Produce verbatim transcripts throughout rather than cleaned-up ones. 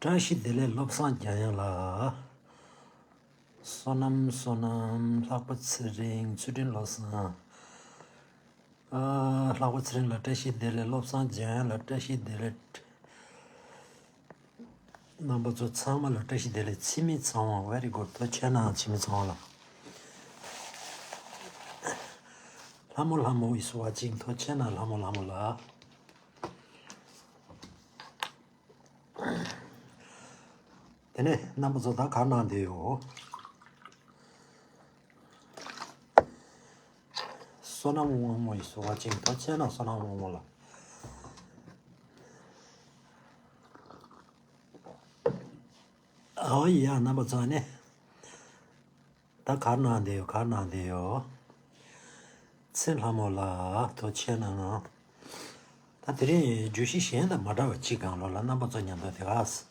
བཀྲ་ཤིས་བདེ་ལེགས། བློ་བཟང་རྒྱལ་ཡོན་ལགས། བསོད་ནམས་བསོད་ནམས། ལྷག་པ་ཚེ་རིང་། ཚུལ་ཁྲིམས་བློ་བཟང་། ཨ། ལྷག་པ་ཚེ་རིང་ལ་བཀྲ་ཤིས་བདེ་ལེགས། བློ་བཟང་རྒྱལ་ཡོན་ལ་བཀྲ་ཤིས་བདེ་ལེགས། རྣམ་པ་ཚོ་ཚང་མ་ལ་བཀྲ་ཤིས་བདེ་ལེགས། འཆི་མེད་ཚེ་དབང་། Very good. ཐུགས་རྗེ་གནང་། འཆི་མེད་ཚེ་དབང་ལགས། ལྷ་མོ་ལྷ་མོ་is watching. ཐུགས་རྗེ་གནང་། ལྷ་མོ་ལྷ་མོ་ལགས། དེ་ནས་རྣམ་པ་ཚོ་ད་ག་གནང་བསྡད་ཡོད། བསོད་ནམས་དབང་མོ་is watching. ཐུགས་རྗེ་གནང་། བསོད་ནམས་དབང་མོ་ལགས། ཨོ་ཡ། རྣམ་པ་ཚོ་ནས་ད་ག་གནང་བསྡད་ཡོད། ག་གནང་བསྡད་ཡོད། ཚེ་ལྷ་མོ་ལགས། ཐུགས་རྗེ་གནང་། ད་དེ་རིང་བརྗོད་གཞི་གཞན་དང་མ་འདྲ་བ་གཅིག་སྒང་ལོགས་ལ་རྣམ་པ་ཚོ་མཉམ་དུ་དེ་ག་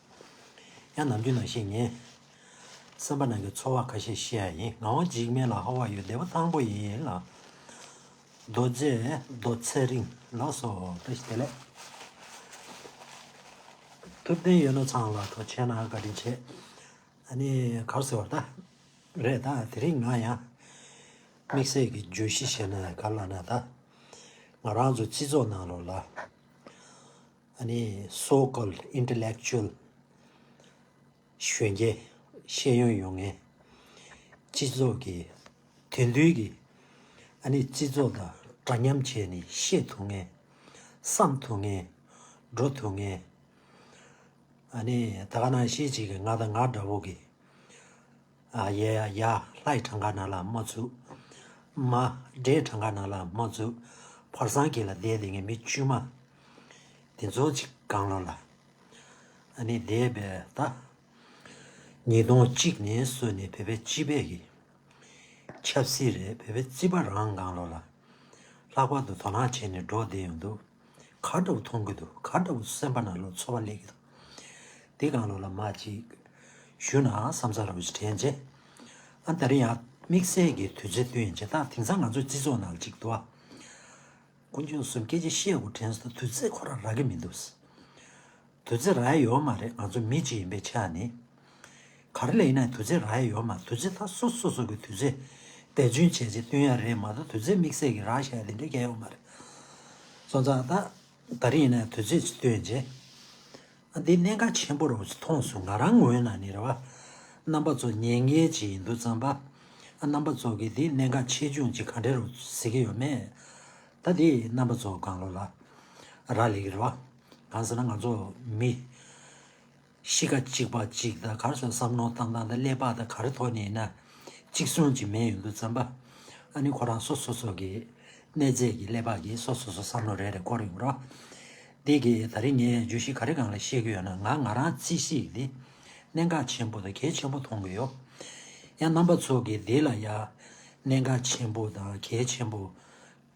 ཡང་ནམ་རྒྱུན་ནང་བཞིན་ངས་སེམས་པ་ནང་གི་ཚོར་བ་ཁ་ཤས་བཤད་ཡ་ཡིན། ངག་དབང་འཇིགས་མེད་ལགས། How are you? བདེ་པོ་ཐང་པོ་ཡིན་ལགས། རྡོ་རྗེ་རྡོ་ཚེ་རིང་ལགས་སོ། བཀྲ་ཤིས་བདེ་ལེགས། ཐུབ་བསྟན་ཡོད་ནོ་ཚང་ལ་ཐུགས་རྗེ་གནང་། བཀའ་དྲིན་ཆེ། ཨ་ནི་ག་རེ་ཟེར་བ་ད། རེད། ད་དེ་རིང་ང་ཡང་དམིགས་བསལ་གྱི་བརྗོད་གཞི་བཤད་ན་ག་ལབ་ན། ད་ང་རང་ཚོ་སྤྱི་ཚོགས་ནང་ལོགས་ལ་ཨ་ནི་so called intellectual གཞོན་སྐྱེས། ཤེས་ཡོན་ཡོད་མཁན། སྤྱི་ཚོགས་ཀྱི་དེང་དུས་ཀྱི་ཨ་ནི་སྤྱི་ཚོགས་དང་འདྲ་མཉམ་བྱས་ནས་བཤད་ཐུབ་མཁན། བསམ་ཐུབ་མཁན། འགྲོ་ཐུབ་མཁན། ཨ་ནི་ད་ག་ནང་བཞིན་ཅིག་གི་ང་དང་ང་འདྲ་བོ་གི། ཨ། ཡ་ཡ་ཡ། ལྷ་ཡི་གྲངས་ཀ་ནང་ལ་མ་ཚུད། མ། དགྲའི་གྲངས་ཀ་ནང་ལ་མ་ཚུད། བར་སང་གི་ལ་བསྡད་དེ་ངས་མི་བཅུ་མ་དེ་ཚོ་ཅིག་སྒང་ལོགས་ལ་ཨ་ནི་བསྡད་པའི་ད་ཉིས་སྟོང་གཅིག་ནས་བཟུང་ནས་བོད་པའི་སྤྱི་པའི་གི་ཆབ་སྲིད་རེད། བོད་པའི་སྲིད་པ་རང་སྒང་ལོགས་ལ་ལྷག་པར་དུ་དོ་སྣང་བྱས་ནས་འགྲོ་བསྡད་ཡོང་དུས། ག་འདྲ་བོ་མཐོང་གི་འདུག་ག་འདྲ་བོ་སེམས་པ་ནང་ལོགས་ཚོར་བ་སླེབས་ཀྱི་འདུག་དེ་སྒང་ལོགས་ལ་མ་ཅིག་ཞུ་ན་བསམ་ས་ར་བོ་ཞིག་དྲན་རྗེས། ཨ། ད་རིང་ཡང་དམིགས་བསལ་གྱི་དུས་ཚོད་བསྟུན་བྱས། ད་དེང་སང་ང་ཚོའི་སྤྱི་ཚོགས་ནང་ལ་ཅིག་འདུག་ཨ། དཀོན་མཆོག་གསུམ་སྐད་ཆ་བཤད་དགོས་དྲན་སོང་། ད་དུས་ཚོད་ཁོ་རང་རག་གི་མི་འདུག་དུས་ཚོད་རག་ཡ་ཡོད་མ་རེད། ང་ཚོ་མི་གཅིག་ཡིན་པའི་ཆ་ནས། ག་རེ་ལ་ཡིན་ན་དུས་ཚོད་རག་ཡ་ཡོད་མ། དུས་ཚོད་ད་སོ་སོ་སོ་གི་དུས་ཚོད་དཔེ་སྐྲུན་བྱས་རྗེས་བསྟུན་ཡ་རེད་མ་གཏོགས། དུས་ཚོད་དམིགས་བསལ་གྱི་རག་བཞག་ཡ་དེ་འདྲ་གང་ཡང་ཡོད་མ་རེད། སོང་ཙང་ད་ད་རིང་ཡིན་ན་དུས་ཚོད་ཅིག་བསྟུན་རྗེས། ཨ། འདི་གནད་འགག་ཆེན་པོ་རུ་མཐོང་སོང་། ང་རང་ངོས་ནས་ནི་རེད་བ། རྣམ་པ་ཚོ་ཉན་མཁན་ཅིག་ཡིན་དུས་ཙམ་པ། ཨ། རྣམ་པ་ཚོ་གིས་འདི་གནད་འགག་ཆེ་ཆུང་ཅིག་ག་འདྲ་རུ་གཟིགས་ཀྱི་ཡོད་མེད། ད་འདི་རྣམ་པ་ཚོ་སྒང་ལོགས་ལ་རག་ལས་ཀྱི་རེད་བ། གང་ཟེར་ན་ང་ཚོ་མི་གཤིས་ཀ་གཅིག་པ་གཅིག་དང་། ག་རེ་ཟེར། བསམ་བློ་བཏང་སྟངས་དང་ཀླད་པ་དང་ག་རེ་ཐོག་ནས་ཡིན་ན་གཅིག་མཚུངས་ཅིག་མེད་ཡོང་དུས་ཙམ་པ། ཨ་ནི་ཁོ་རང་སོ་སོ་སོ་གི་གནས་ཚད་ཀྱི་ཀླད་པ་གིས་སོ་སོ་སོ་བསམ་བློ་རེ་རེ་འཁོར་ཡོང་རོགས། འདི་གི་ད་རིང་ངས་བརྗོད་གཞི་ག་རེ་སྒང་ལ་བཤད་ཀྱི་ཡོད་ན། ང་ང་རང་རྩིས་ཤིག་འདི་གནད་འགག་ཆེན་པོ་དང་གལ་ཆེན་པོ་མཐོང་གི་ཡོད། ཡང་རྣམ་པ་ཚོ་གིས་འདི་ལ་ཡ་གནད་འགག་ཆེན་པོ་དང་གལ་ཆེན་པོ་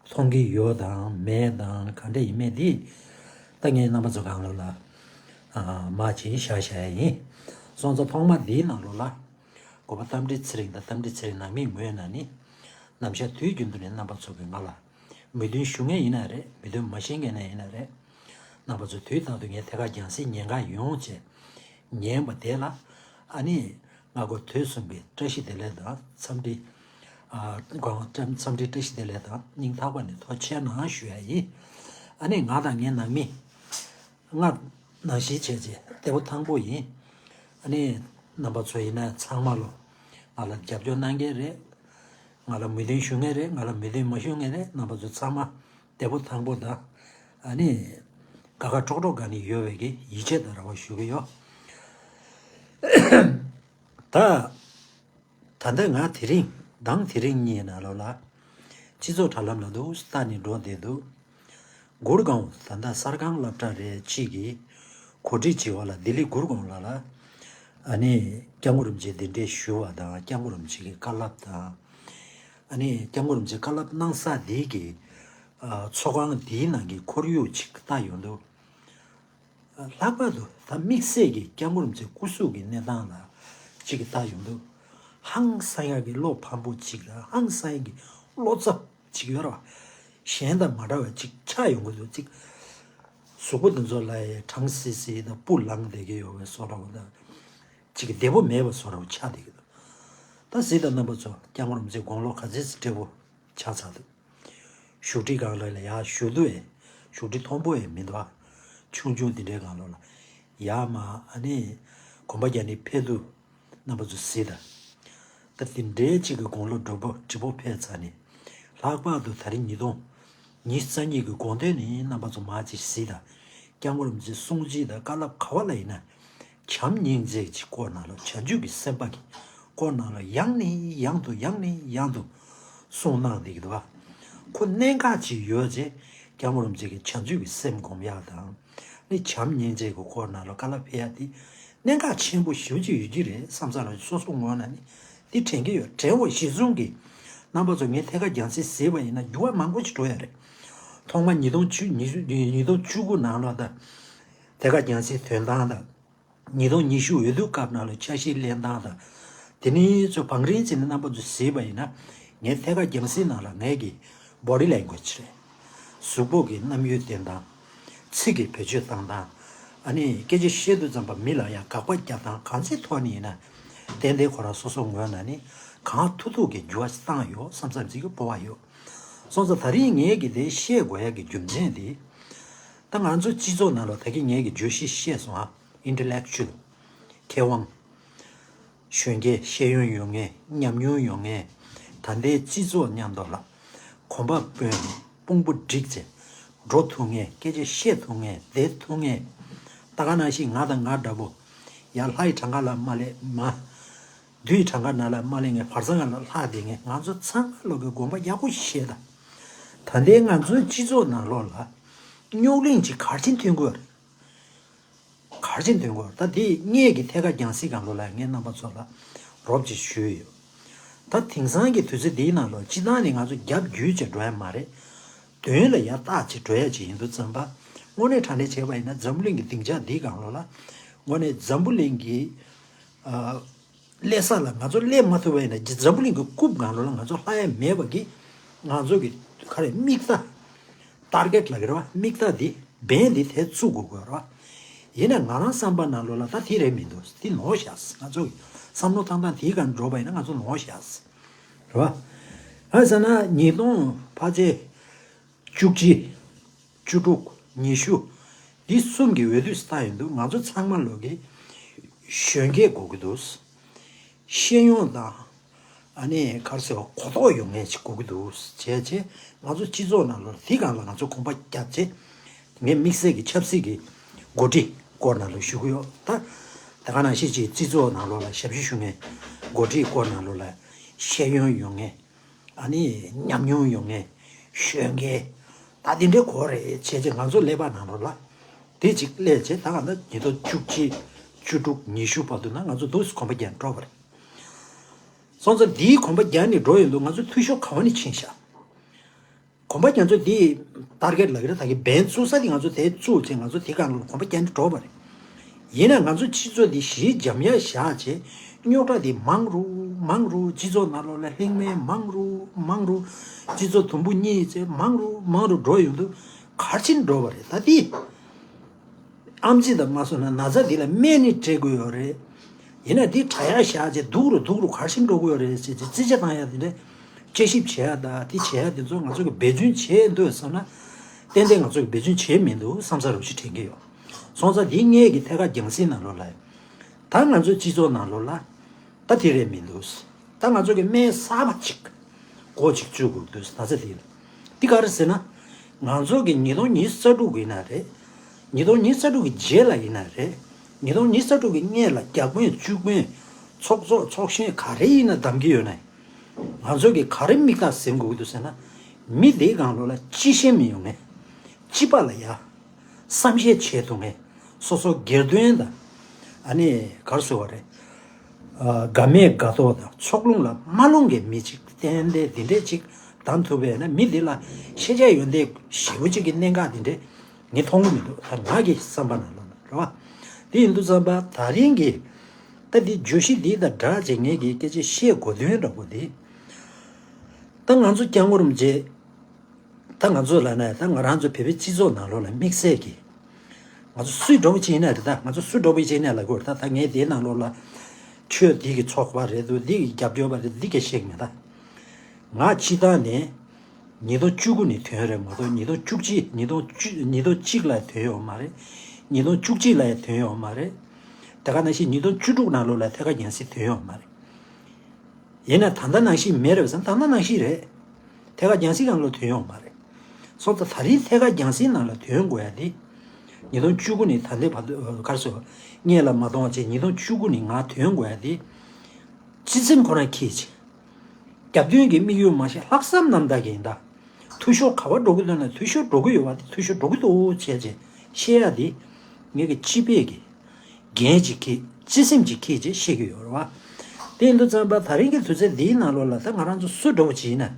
མཐོང་གི་ཡོད་དང་མེད་དང་ག་འདྲ་ཡིན་མེད་འདི་ད་ངས་རྣམ་པ་ཚོ་སྒང་ལོགས་ལ་ཨ་མ་ཅིག་བཞག་བཞག་ཡ་ཡིན། སོང་ཙང་ཐོག་མ་འདིའི་ནང་ལོགས་ལ་གོ་པ་རྟ་མགྲིན་ཚེ་རིང་དང་། རྟ་མགྲིན་ཚེ་རིང་ནང་མིའི་ངོས་ནས་ནི་ནམ་ཞག་དུས་རྒྱུན་དུ་ནས་རྣམ་པ་ཚོ་གིས་ང་ལ་མོས་མཐུན་ཞུ་མཁན་ཡིན་ན་རེད། མོས་མཐུན་མ་བྱེད་མཁན་ཡིན་ན་རེད། རྣམ་པ་ཚོ་དུས་རྟག་ཏུ་ངའི་ཐད་ཀར་རྒྱང་སྲིང་ཉན་ག་ཡོང་བྱས། ཉན་པ་དེ་ལ་ཨ་ནི་སྔ་དགོང་དུས་གསུམ་གྱི་བཀྲ་ཤིས་བདེ་ལེགས་དང་འཚམས་འདྲི། ཨ། སྒང་འཚམས་འདྲི་བཀྲ་ཤིས་བདེ་ལེགས་དང་སྙིང་ཐག་པ་ནས་ཐུགས་རྗེ་གནང་ཞུ་ཡ་ཡིན། ཨ་ནི་ང་དང་ངའི་ནང་མི་སྔར་ནང་བཞིན་བྱས་རྗེས་བདེ་པོ་ཐང་པོ་ཡིན། ཨ་ནི་རྣམ་པ་ཚོ་ཡིན་ན་ཚང་མ་ལོ་ང་ལ་རྒྱབ་སྐྱོར་གནང་མཁན་རེད། ང་ལ་མོས་མཐུན་ཞུ་མཁན་རེད། ང་ལ་མོས་མཐུན་མ་ཞུ་མཁན་རེད། རྣམ་པ་ཚོ་ཚང་མ་བདེ་པོ་ཐང་པོ་དང་། ཨ་ནི་དགའ་དགའ་སྤྲོ་སྤྲོ་ག་ནས་ཡོད་པའི་གི་ཡིད་ཆེས་དང་རེ་བ་ཞུ་གི་ཡོད། ད། ད་ལྟ་ང་དེ་རིང་དང་དེ་རིང་གཉིས་ནང་ལོགས་ལ་སྤྱི་ཚོགས་དྲ་ལམ་ལ་འདུག་ལྟ་ནས་འགྲོ་བསྡད་འདུག་གུར་གོང་། ད་ལྟ་གསར་ཁང་སློབ་གྲྭ་རེ་གཅིག་གིས་གོ་སྒྲིག་བྱས་པ་ལ་ལྡི་ལི་གུར་གོང་ལ་ལ་ཨ་ནི་སྐྱབས་མགོན་རིན་པོ་ཆེ་གདན་འདྲེན་ཞུ་བ་དང་། སྐྱབས་མགོན་རིན་པོ་ཆེ་གི་བཀའ་སློབ་དང་། ཨ་ནི་སྐྱབས་མགོན་རིན་པོ་ཆེ་བཀའ་སློབ་གནང་ས་འདི་གི་ཨ་ཚོགས་ཁང་འདིའི་ནང་གི་ཁོར་ཡུག་ཅིག་ལྟ་ཡོང་དུས། ལྷག་པར་དུ་ད་དམིགས་བསལ་གྱི་སྐྱབས་མགོན་རིན་པོ་ཆེ་སྐུ་གཟུགས་ཀྱི་གནས་སྟངས་ལ་གཅིག་གིས་ལྟ་ཡོང་དུས། ཧང་སང་ཡག་གི་བློ་ཕམ་པོ་གཅིག་དང་། ཧང་སང་ཡག་གི་བློ་འཚབ་གཅིག་ཡོད་རེད་བ། གཞན་དང་མ་འདྲ་བ་གཅིག་ཆགས་ཡོང་གི་འདུག་གཅིག་ གཟུགས་པོ་འདི་ཚོ་ལ་ཡང་གྲང་སིལ་སིལ་དང་སྤུ་ལངས་བསྡད་ཀྱི་ཡོད་པའི་བཟོ་འདྲ་བོ་དང་། ཅིག་བདེ་པོ་མེད་པ་བཟོ་འདྲ་བོ་ཆགས་བསྡད་ཀྱི་འདུག་ད་གཟིགས་དང་རྣམ་པ་ཚོ། སྐྱབས་མགོན་རིན་པོ་ཆེ་དགུང་ལོ་ག་ཚོད་ཅིག་བགྲེས་པོ་ཆགས་ཚར་འདུག་བཞུགས་ཁྲི་སྒང་ལ་ཡར་བཞུགས་དུས་ཡང་བཞུགས་ཁྲི་མཐོན་པོ་ཡང་མི་འདུག་ཆུང་ཆུང་འདི་འདྲའི་སྒང་ལ་ཡར་མར་ཨ་ནི་གོམ་པ་རྒྱག་ནས་ཕེབས་དུས། རྣམ་པ་ཚོ་གཟིགས་དང་། ད་དེ་འདྲའི་གཅིག་གི་དགུང་ལོ་བགྲེས་པོ་བགྲེས་པོ་ཕེབས་ཚར་ནས། ལྷག་པར་དུ་ད་རིང་ཉིས་སྟོང་ཉི་ཤུ་རྩ་གཉིས་ཀྱི་དགོང་དོན་ནི་རྣམ་པ་ཚོ་མར་ཅིག་གཟིགས་དང་། སྐྱབས་མགོན་རིན་པོ་ཆེའི་གསུང་ཆོས་དང་བཀའ་སློབ་ག་བ་ལ་ཡིན་ན། བྱམས་སྙིང་རྗེ་གི་སྐོར་ནང་ལ། བྱང་ཆུབ་ཀྱི་སེམས་དཔའ་གི་སྐོར་ནང་ལ་ཡང་ནས་ཡང་དུ་ཡང་ནས་ཡང་དུ་གསུང་གནང་བསྡད་ཀྱི་འདུག་བ། ཁོ་གནད་འགག་ཅིག་ཡོད་ཅེས་སྐྱབས་མགོན་རིན་པོ་ཆེ་གི་བྱང་ཆུབ་ཀྱི་སེམས་སྒོམ་ཡག་དང་། ནི་བྱམས་སྙིང་རྗེ་གི་སྐོར་ནང་ལ་བཀའ་སློབ་ཕེབས་ཡ་དེ་གནད་འགག་ཆེན་པོ་ཞེ་པོ་ཅིག་ཡོད་ཀྱི་རེད་བསམ་ས་ར། སོ་སོ་ངོས་ནས་ནི་དེ་དྲན་གྱི་ཡོད། དྲན་འོ་གཞི་བཟུང་གི་རྣམ་པ་ཚོ་ངས་ཐད་ཀར་རྒྱང་སྲིང་གཟིགས་པ་ཡིན་ན་འགྱུར་བ་མང་པོ་ཞིག་འགྲོ་ཡ་རེད། ཐོག་མ་ཉིས་སྟོང་བཅུ་ཉིས་ཉིས་སྟོང་བཅུ་དགུ་ནང་ལོགས་དང་། ཐད་ཀར་རྒྱང་སྲིང་དོན་སྟངས་དང་། ཉིས་སྟོང་ཉི་ཤུ་འོས་བསྡུ་སྐབས་ནང་ལ་འཆར་གཞི་ལེན་སྟངས་དང་། དེ་ནས་ཚོ་བང་རིམ་བྱས་ནས་རྣམ་པ་ཚོ་གཟིགས་པ་ཡིན་ན། ངས་ཐད་ཀར་རྒྱང་སྲིང་ནང་ལ་ངས་ཀྱི་body language རེད། གཟུགས་པོ་གི་རྣམ་འགྱུར་བསྟན་སྟངས། ཚིག་གི་བེད་སྤྱོད་བཏང་སྟངས། ཨ་ནི་སྐད་ཆ་བཤད་དུས་ཙམ་པ་མི་ལ་ཡང་དགག་པ་རྒྱག་སྟངས་གང་ཅིའི་ཐོག་ནས་ཡིན་ན། ཏན་ཏན་ཁོ་རང་སོ་སོ་ངོས་ནས་ནི་གང་ཐུབ་ཐུབ་ཀྱི་འགྱུར་བ་བཏང་ཡོད་བསམ་བསམ་ཅིག་གི་སྤོབས་པ་ཡོད། སོང་ཙང་ད་རིང་ངས་ཀྱི་དེ་བཤད་དགོས་ཡ་གི་རྒྱུ་མཚན་དེ། ད་ང་ཚོ་སྤྱི་ཚོགས་ནང་ལ་ད་གིན་ངས་ཀྱི་བརྗོད་གཞི་བཤད་སོང་ཨ། intellectual མཁས་དབང་། གཞོན་སྐྱེས་ཤེས་ཡོན་ཡོད་མཁན། ཉམས་མྱོང་ཡོད་མཁན། ད་ལྟའི་སྤྱི་ཚོགས་མཉམ་དུ་ལ་གོམ་པ་སྤོས་ནས་དཔུང་པ་སྒྲིག་བྱས་འགྲོ་ཐུབ་མཁན། སྐད་ཆ་བཤད་ཐུབ་མཁན། བསྡད་ཐུབ་མཁན། ད་ག་ནང་བཞིན་ང་དང་ང་འདྲ་པོ། ཡར་ལྷའི་གྲངས་ཀ་ལ་མ་སླེབས་མ། བདུད་གྲངས་ཀ་ནང་ལ་མ་སླེབས་མཁན། བར་ཚང་ལ་ལྷག་བསྡད་མཁན། ང་ཚོ་ཚང་མ་ལོག་གི་དགོངས་པ་ཡག་པོ་བཞེས་དང་། ད་ལྟའི་ང་ཚོའི་སྤྱི་ཚོགས་ནང་ལོགས་ལ་རྙོག་གླེང་ཅིག་ག་རེ་བྱས་ནས་ཐོན་དགོས་རེད། ག་རེ་བྱས་ནས་ཐོན་དགོས་རེད། ད་དེ་ངས་ཀྱི་ཐད་ཀར་རྒྱང་སྲིང་སྒང་ལོགས་ལ་ངས་རྣམ་པ་ཚོ་ལ་རོབ་ཅིག་ཞུས་ཡོད། ད་དེང་སང་གི་དུས་ཚོད་འདིའི་ནང་ལོགས་སྤྱིར་བཏང་ནས་ང་ཚོ་རྒྱབ་བརྒྱུད་བྱས་འགྲོ་ཡ་མ་རེད། དོན་ལ་ཡར་བརྟག་བྱས་འགྲོ་ཡ་ཅིག་ཡིན་དུས་ཙམ་པ། དངོས་གནས་དྲང་གནས་བྱས་པ་ཡིན་ན་འཛམ་བུ་གླིང་གི་སྡིངས་ཆ་འདིའི་སྒང་ལོགས་ལ། དངོས་གནས་འཛམ་བུ་གླིང་གི་ཨ། སླེབས་ས་ལ་ང་ཚོ་སླེབས་མ་ཐུབ་པ་ཡིན་ན། འཛམ་བུ་གླིང་གི་རྐུབ་སྒང་ལོགས་ལ་ང་ཚོ་ལྷག་ཡ་མེད་པ་གི། ང་ཚོ་གི་ག་རེ་དམིགས་ས། target ལབ་ཀྱི་རེད་བ། དམིགས་ས་འདི། འབེན་འདི་དེ་བཙུགས་དགོས་དགོས་རེད་བ། ཡིན་ན་ང་རང་བསམ་པ་ནང་ལོགས་ལ་ད་དེ་རེད་མི་འདུག་དེ་ནོར་བཞག་ང་ཚོ་གི་བསམ་བློ་བཏང་སྟངས་དེའི་སྒང་འགྲོ་བ་ཡིན་ན་ང་ཚོ་ནོར་བཞག་རེད་བ། ཨ་ཟེར་ན་ཉིས་སྟོང་ཕལ་ཆེར་བཅུ་གཅིག་བཅུ་དྲུག་ཉི་ཤུ། འདི་གསུམ་གྱི་འོས་བསྡུ་ལྟ་ཡོང་དུས་ང་ཚོ་ཚང་མ་ལོག་གི་གཞོན་སྐྱེས་དགོས་ཀྱི་འདུག་ཤེས་ཡོན་དང་། ཨ་ནི་ག་རེ་ཟེར་བ། གོ་རྟོགས་ཡོད་མཁན་ཅིག་དགོས་ཀྱི་འདུག་བྱས་བྱས་ང་ཚོ་སྤྱི་ཚོགས་ནང་ལོགས་དེ་སྒང་ལ་ང་ཚོ་གོམ་པ་རྒྱབ་བྱས། ངས་དམིགས་བསལ་གྱི་ཆབ་སྲིད་ཀྱི་འགོ་ཁྲིད་སྐོར་ནང་ལ་ཞུ་གི་ཡོད། ད་ད་ག་ནང་བཞིན་ཅིག་སྤྱི་ཚོགས་ནང་ལོགས་ལ་ཞབས་ཞུ་ཞུ་མཁན་འགོ་ཁྲིད་སྐོར་ནང་ལོགས་ལ་ཤེས་ཡོན་ཡོད་མཁན། ཨ་ནི་ཉམས་མྱོང་ཡོད་མཁན་གཞོན་སྐྱེས། ད་དེ་འདྲའི་སྐོར་རེད་བྱས་བྱས་ང་ཚོ་ཀླད་པ་ནང་ལོགས་ལ་དེ་གཅིག་སླེབས་བྱས། ད་ག་ད་ཉིས་སྟོང་བཅུ་གཅིག་བཅུ་དྲུག་ཉི་ཤུ་བར་དུ་ན་ང་ཚོ་འདུག་སེ་གོམ་པ་རྒྱག་འགྲོ་བ་རེད། སོང་ཙང་འདིའི་གོམ་པ་རྒྱག་ནས་འགྲོ་ཡོང་དུས་ང་ཚོ་འཐུས་ཤོར་ག་བ་ནས་ཕྱིན་ཤག་གོམ་པ་རྒྱག་ཚོད་འདི་target ལབ་ཀྱི་རེད། ད་གི་འབེན་བཙུགས་ས་དེ་ང་ཚོ་དེ་བཙུགས་བྱས་ང་ཚོ་དེ་སྒང་ལ་གོམ་པ་རྒྱག་ནས་འགྲོ་བ་རེད། ཡིན་ན་ང་ཚོ་སྤྱི་ཚོགས་འདི་གཞི་འགྱམ་ཡ་བཞག་བྱས་རྙོག་དྲ་འདི་མང་རུ་མང་རུ། སྤྱི་ཚོགས་ནང་ལོགས་ལ་ལྷིང་མེད་མང་རུ་མང་རུ། སྤྱི་ཚོགས་དུམ་བུ་གཉིས་བྱས་མང་རུ་མང་རུ་འགྲོ་ཡོང་དུས་ག་རེ་བྱས་ནས་འགྲོ་བ་རེད། ད་འདི་ཨེམ་ཆི་དང་མ་སོང་ན་ན་ཚ་འདི་ལ་སྨན་ནི་སྤྲད་དགོས་ཡོད་རེད། ཡིན་ན་འདི་དྲག་ཡ་བཞག་བྱས་སྡུག་རུ་སྡུག་རུ་ག་རེ་བྱས་ནས་འགྲོ་དགོས་ཡོད་རེད་ཟེར་བྱས་རྩིས་ཆ་བཏང་ཡ་དེ་འདྲ། དཔྱད་ཞིབ་བྱེད་ཡ་དང་དེ་བྱེད་ཡ་དེ་ཚོ་ང་ཚོ་གི་འབད་བརྩོན་བྱས་འདུག་བསམ་ན། ཏན་ཏན་ང་ཚོ་གི་འབད་བརྩོན་བྱས་མི་འདུག་བསམ་ས་རུ་ཞིག་དྲན་གྱི་ཡོད། སོང་ཙང་འདི་ངས་ཀྱི་ཐད་ཀར་རྒྱང་སྲིང་ནང་ལོགས་ལ། ད་ང་ཚོ་སྤྱི་ཚོགས་ནང་ལོགས་ལ། ད་དེ་རེད་མི་འདུག་ད་ང་ཚོ་གི་སྨན་གསར་པ་ཅིག་སྒོ་ཅིག་བཙུགས་དགོས་འདུག་ད་ཆ་དེ་ལ། འདི་ག་རེ་ཟེར་ན། ང་ཚོ་གི་ཉིས་སྟོང་ཉི་ཤུ་རྩ་དྲུག་ཡིན་ན་རེད། ཉིས་སྟོང་ཉི་ཤུ་རྩ་དྲུག་གི་རྗེས་ལ་ཡིན་ན་རེད། ཉིས་སྟོང་ཉི་ཤུ་རྩ་དྲུག་གི་སྔས་ལ་བརྒྱ་དཔོན་བཅུ་དཔོན། ཚོགས་གཙོ་ཚོགས་གཞོན་ག་རེ་ཡིན་ན་བདམས་ཀྱི་ཡོད་ན། ང་ཚོ་གི་ག་རེ་དམིགས་ཐག་ཟིན་དགོས་ཀྱི་འདུག་ཟེར་ན། མི་དེའི་སྒང་ལོགས་ལ་སྤྱི་ཤེས་མི་ཡོང་ངེས། སྤྱི་པ་ལ་ཡ། བསམ་ཤེས་བྱེད་ཐུབ་ངེས། སོ་སོ་སྒེར་དོན་དང་། ཨ་ནི་ག་རེ་ཟེར་བ་རེད། ཨ། དགའ་མེད་དགའ་མདོག་དང་ཕྱོགས་ལྷུང་ལ་མ་ལྷུང་མཁན་མི་གཅིག་ཏན་ཏན་འདི་འདྲས་གཅིག་བདམས་ཐུབ་པས་ན། མི་འདི་ལ་ཤེས་བྱ་ཡོན་ཏན་ཞེ་པོ་གཅིག་གི་གནད་འགག་འདི་འདྲས་ངས་མཐོང་གི་མི་འདུག་ད་ང་གི་བསམ་པ་ནང་ལོགས་ལ་རེད་བ། དེ་ཡིན་དུས་ཙམ་པ་ད་རིང་གི་ད་འདི་བརྗོད་གཞི་འདི་དང་སྦྲགས་བྱས་ངས་ཀྱི་སྐད་ཆ་བཤད་དགོས་དོན་འདྲ་པོ་འདི། ད་ང་ཚོ་སྐྱབས་མགོན་རིན་པོ་ཆེ། ད་ང་ཚོ་ལབ་ན་ད་ང་རང་ཚོ་བོད་པའི་སྤྱི་ཚོགས་ནང་ལོགས་ལ་དམིགས་བསལ་གྱི་ ང་ཚོ་སུའི་འགྲོ་བ་ཅིག་ཡིན་ན་རེད། ད་ང་ཚོ་སུའི་འགྲོ་བ་ཅིག་ཡིན་ན་ལབ་དགོས་རེད། ད་ད་ངས་དེའི་ནང་ལོགས་ལ་ཆོས་འདི་གི་ཚོགས་པ་རེད་འདུག་འདི་གི་རྒྱབ་སྐྱོར་པ་རེད་འདི་ག་བཤད་ཀྱི་མེད། ད་ང་སྤྱི་བཏང་ནས་ཉིས་སྟོང་བཅུ་དགུ་ནས་ཐོན་རེད་མ་གཏོགས་ཉིས་སྟོང་བཅུ་གཅིག་ཉིས་སྟོང་བཅུ་ཉིས་སྟོང་གཅིག་ལ་ཐོན་ཡོད་མ་རེད། ཉིས་སྟོང་བཅུ་གཅིག་ལ་ཡང་ཐོན་ཡོད་མ་རེད། དེ་ག་ནང་བཞིན་ཉིས་སྟོང་བཅུ་དྲུག་ནང་ལོགས་ལ་ཐད་ཀར་རྒྱང་སྲིང་ཐོན་ཡོད་མ་རེད། ཡིན་ན་ད་ལྟ་ནང་བཞིན་མེད་རེད་བསམ། ད་ལྟ་ནང་བཞིན་རེད། ཐད་ཀར་རྒྱང་སྲིང་སྒང་ལ་ཐོན་ཡོང་མ་རེད། སོང་ཙང་ད་རིང་ཐད་ཀར་རྒྱང་སྲིང་ནང་ལ་ཐོན་དགོས་ཡ་དེ། ཉིས་སྟོང་བཅུ་དགུ་ནས་ད་ལྟའི་བར་དུ་ག་རེ་ཟེར། སྔོན་ལ་མ་གཏོང་བ་བྱས་ཉིས་སྟོང་བཅུ་དགུ་ནས་ང་ཐོན་དགོས་ཡ་དེ། སྤྱི་སེམས་ཁོ་རང་ཁྱེད་ཀྱི། རྒྱབ་མདུན་གྱི་དམིགས་ཡུལ་མ་ཤེས་ལྷག་བསམ་རྣམ་དག་གིས་ཡིན་ད། འཐུས་ཤོར་ག་པར་འགྲོ་གི་འདུག་ན་འཐུས་ཤོར་འགྲོ་གི་ཡོད་པ་དེ་འཐུས་ཤོར་འགྲོ་གི་འདུག་བྱས་བྱས་བཤད་ཡ་དེ། ངེད་ཀྱི་སྤྱི་པའི་གི། འགན་ཅིག་འཁྱེར། སྤྱི་སེམས་ཅིག་འཁྱེར་བྱས་བཤད་ཀྱི་ཡོད་རེད་བ། དེ་ཡིན་དུས་ཙམ་པ་ད་རིང་གི་དུས་ཚོད་འདིའི་ནང་ལོགས་ལ་ད་ང་རང་ཚོ་སུ་འདྲ་བོ་ཅིག་ཡིན་ན།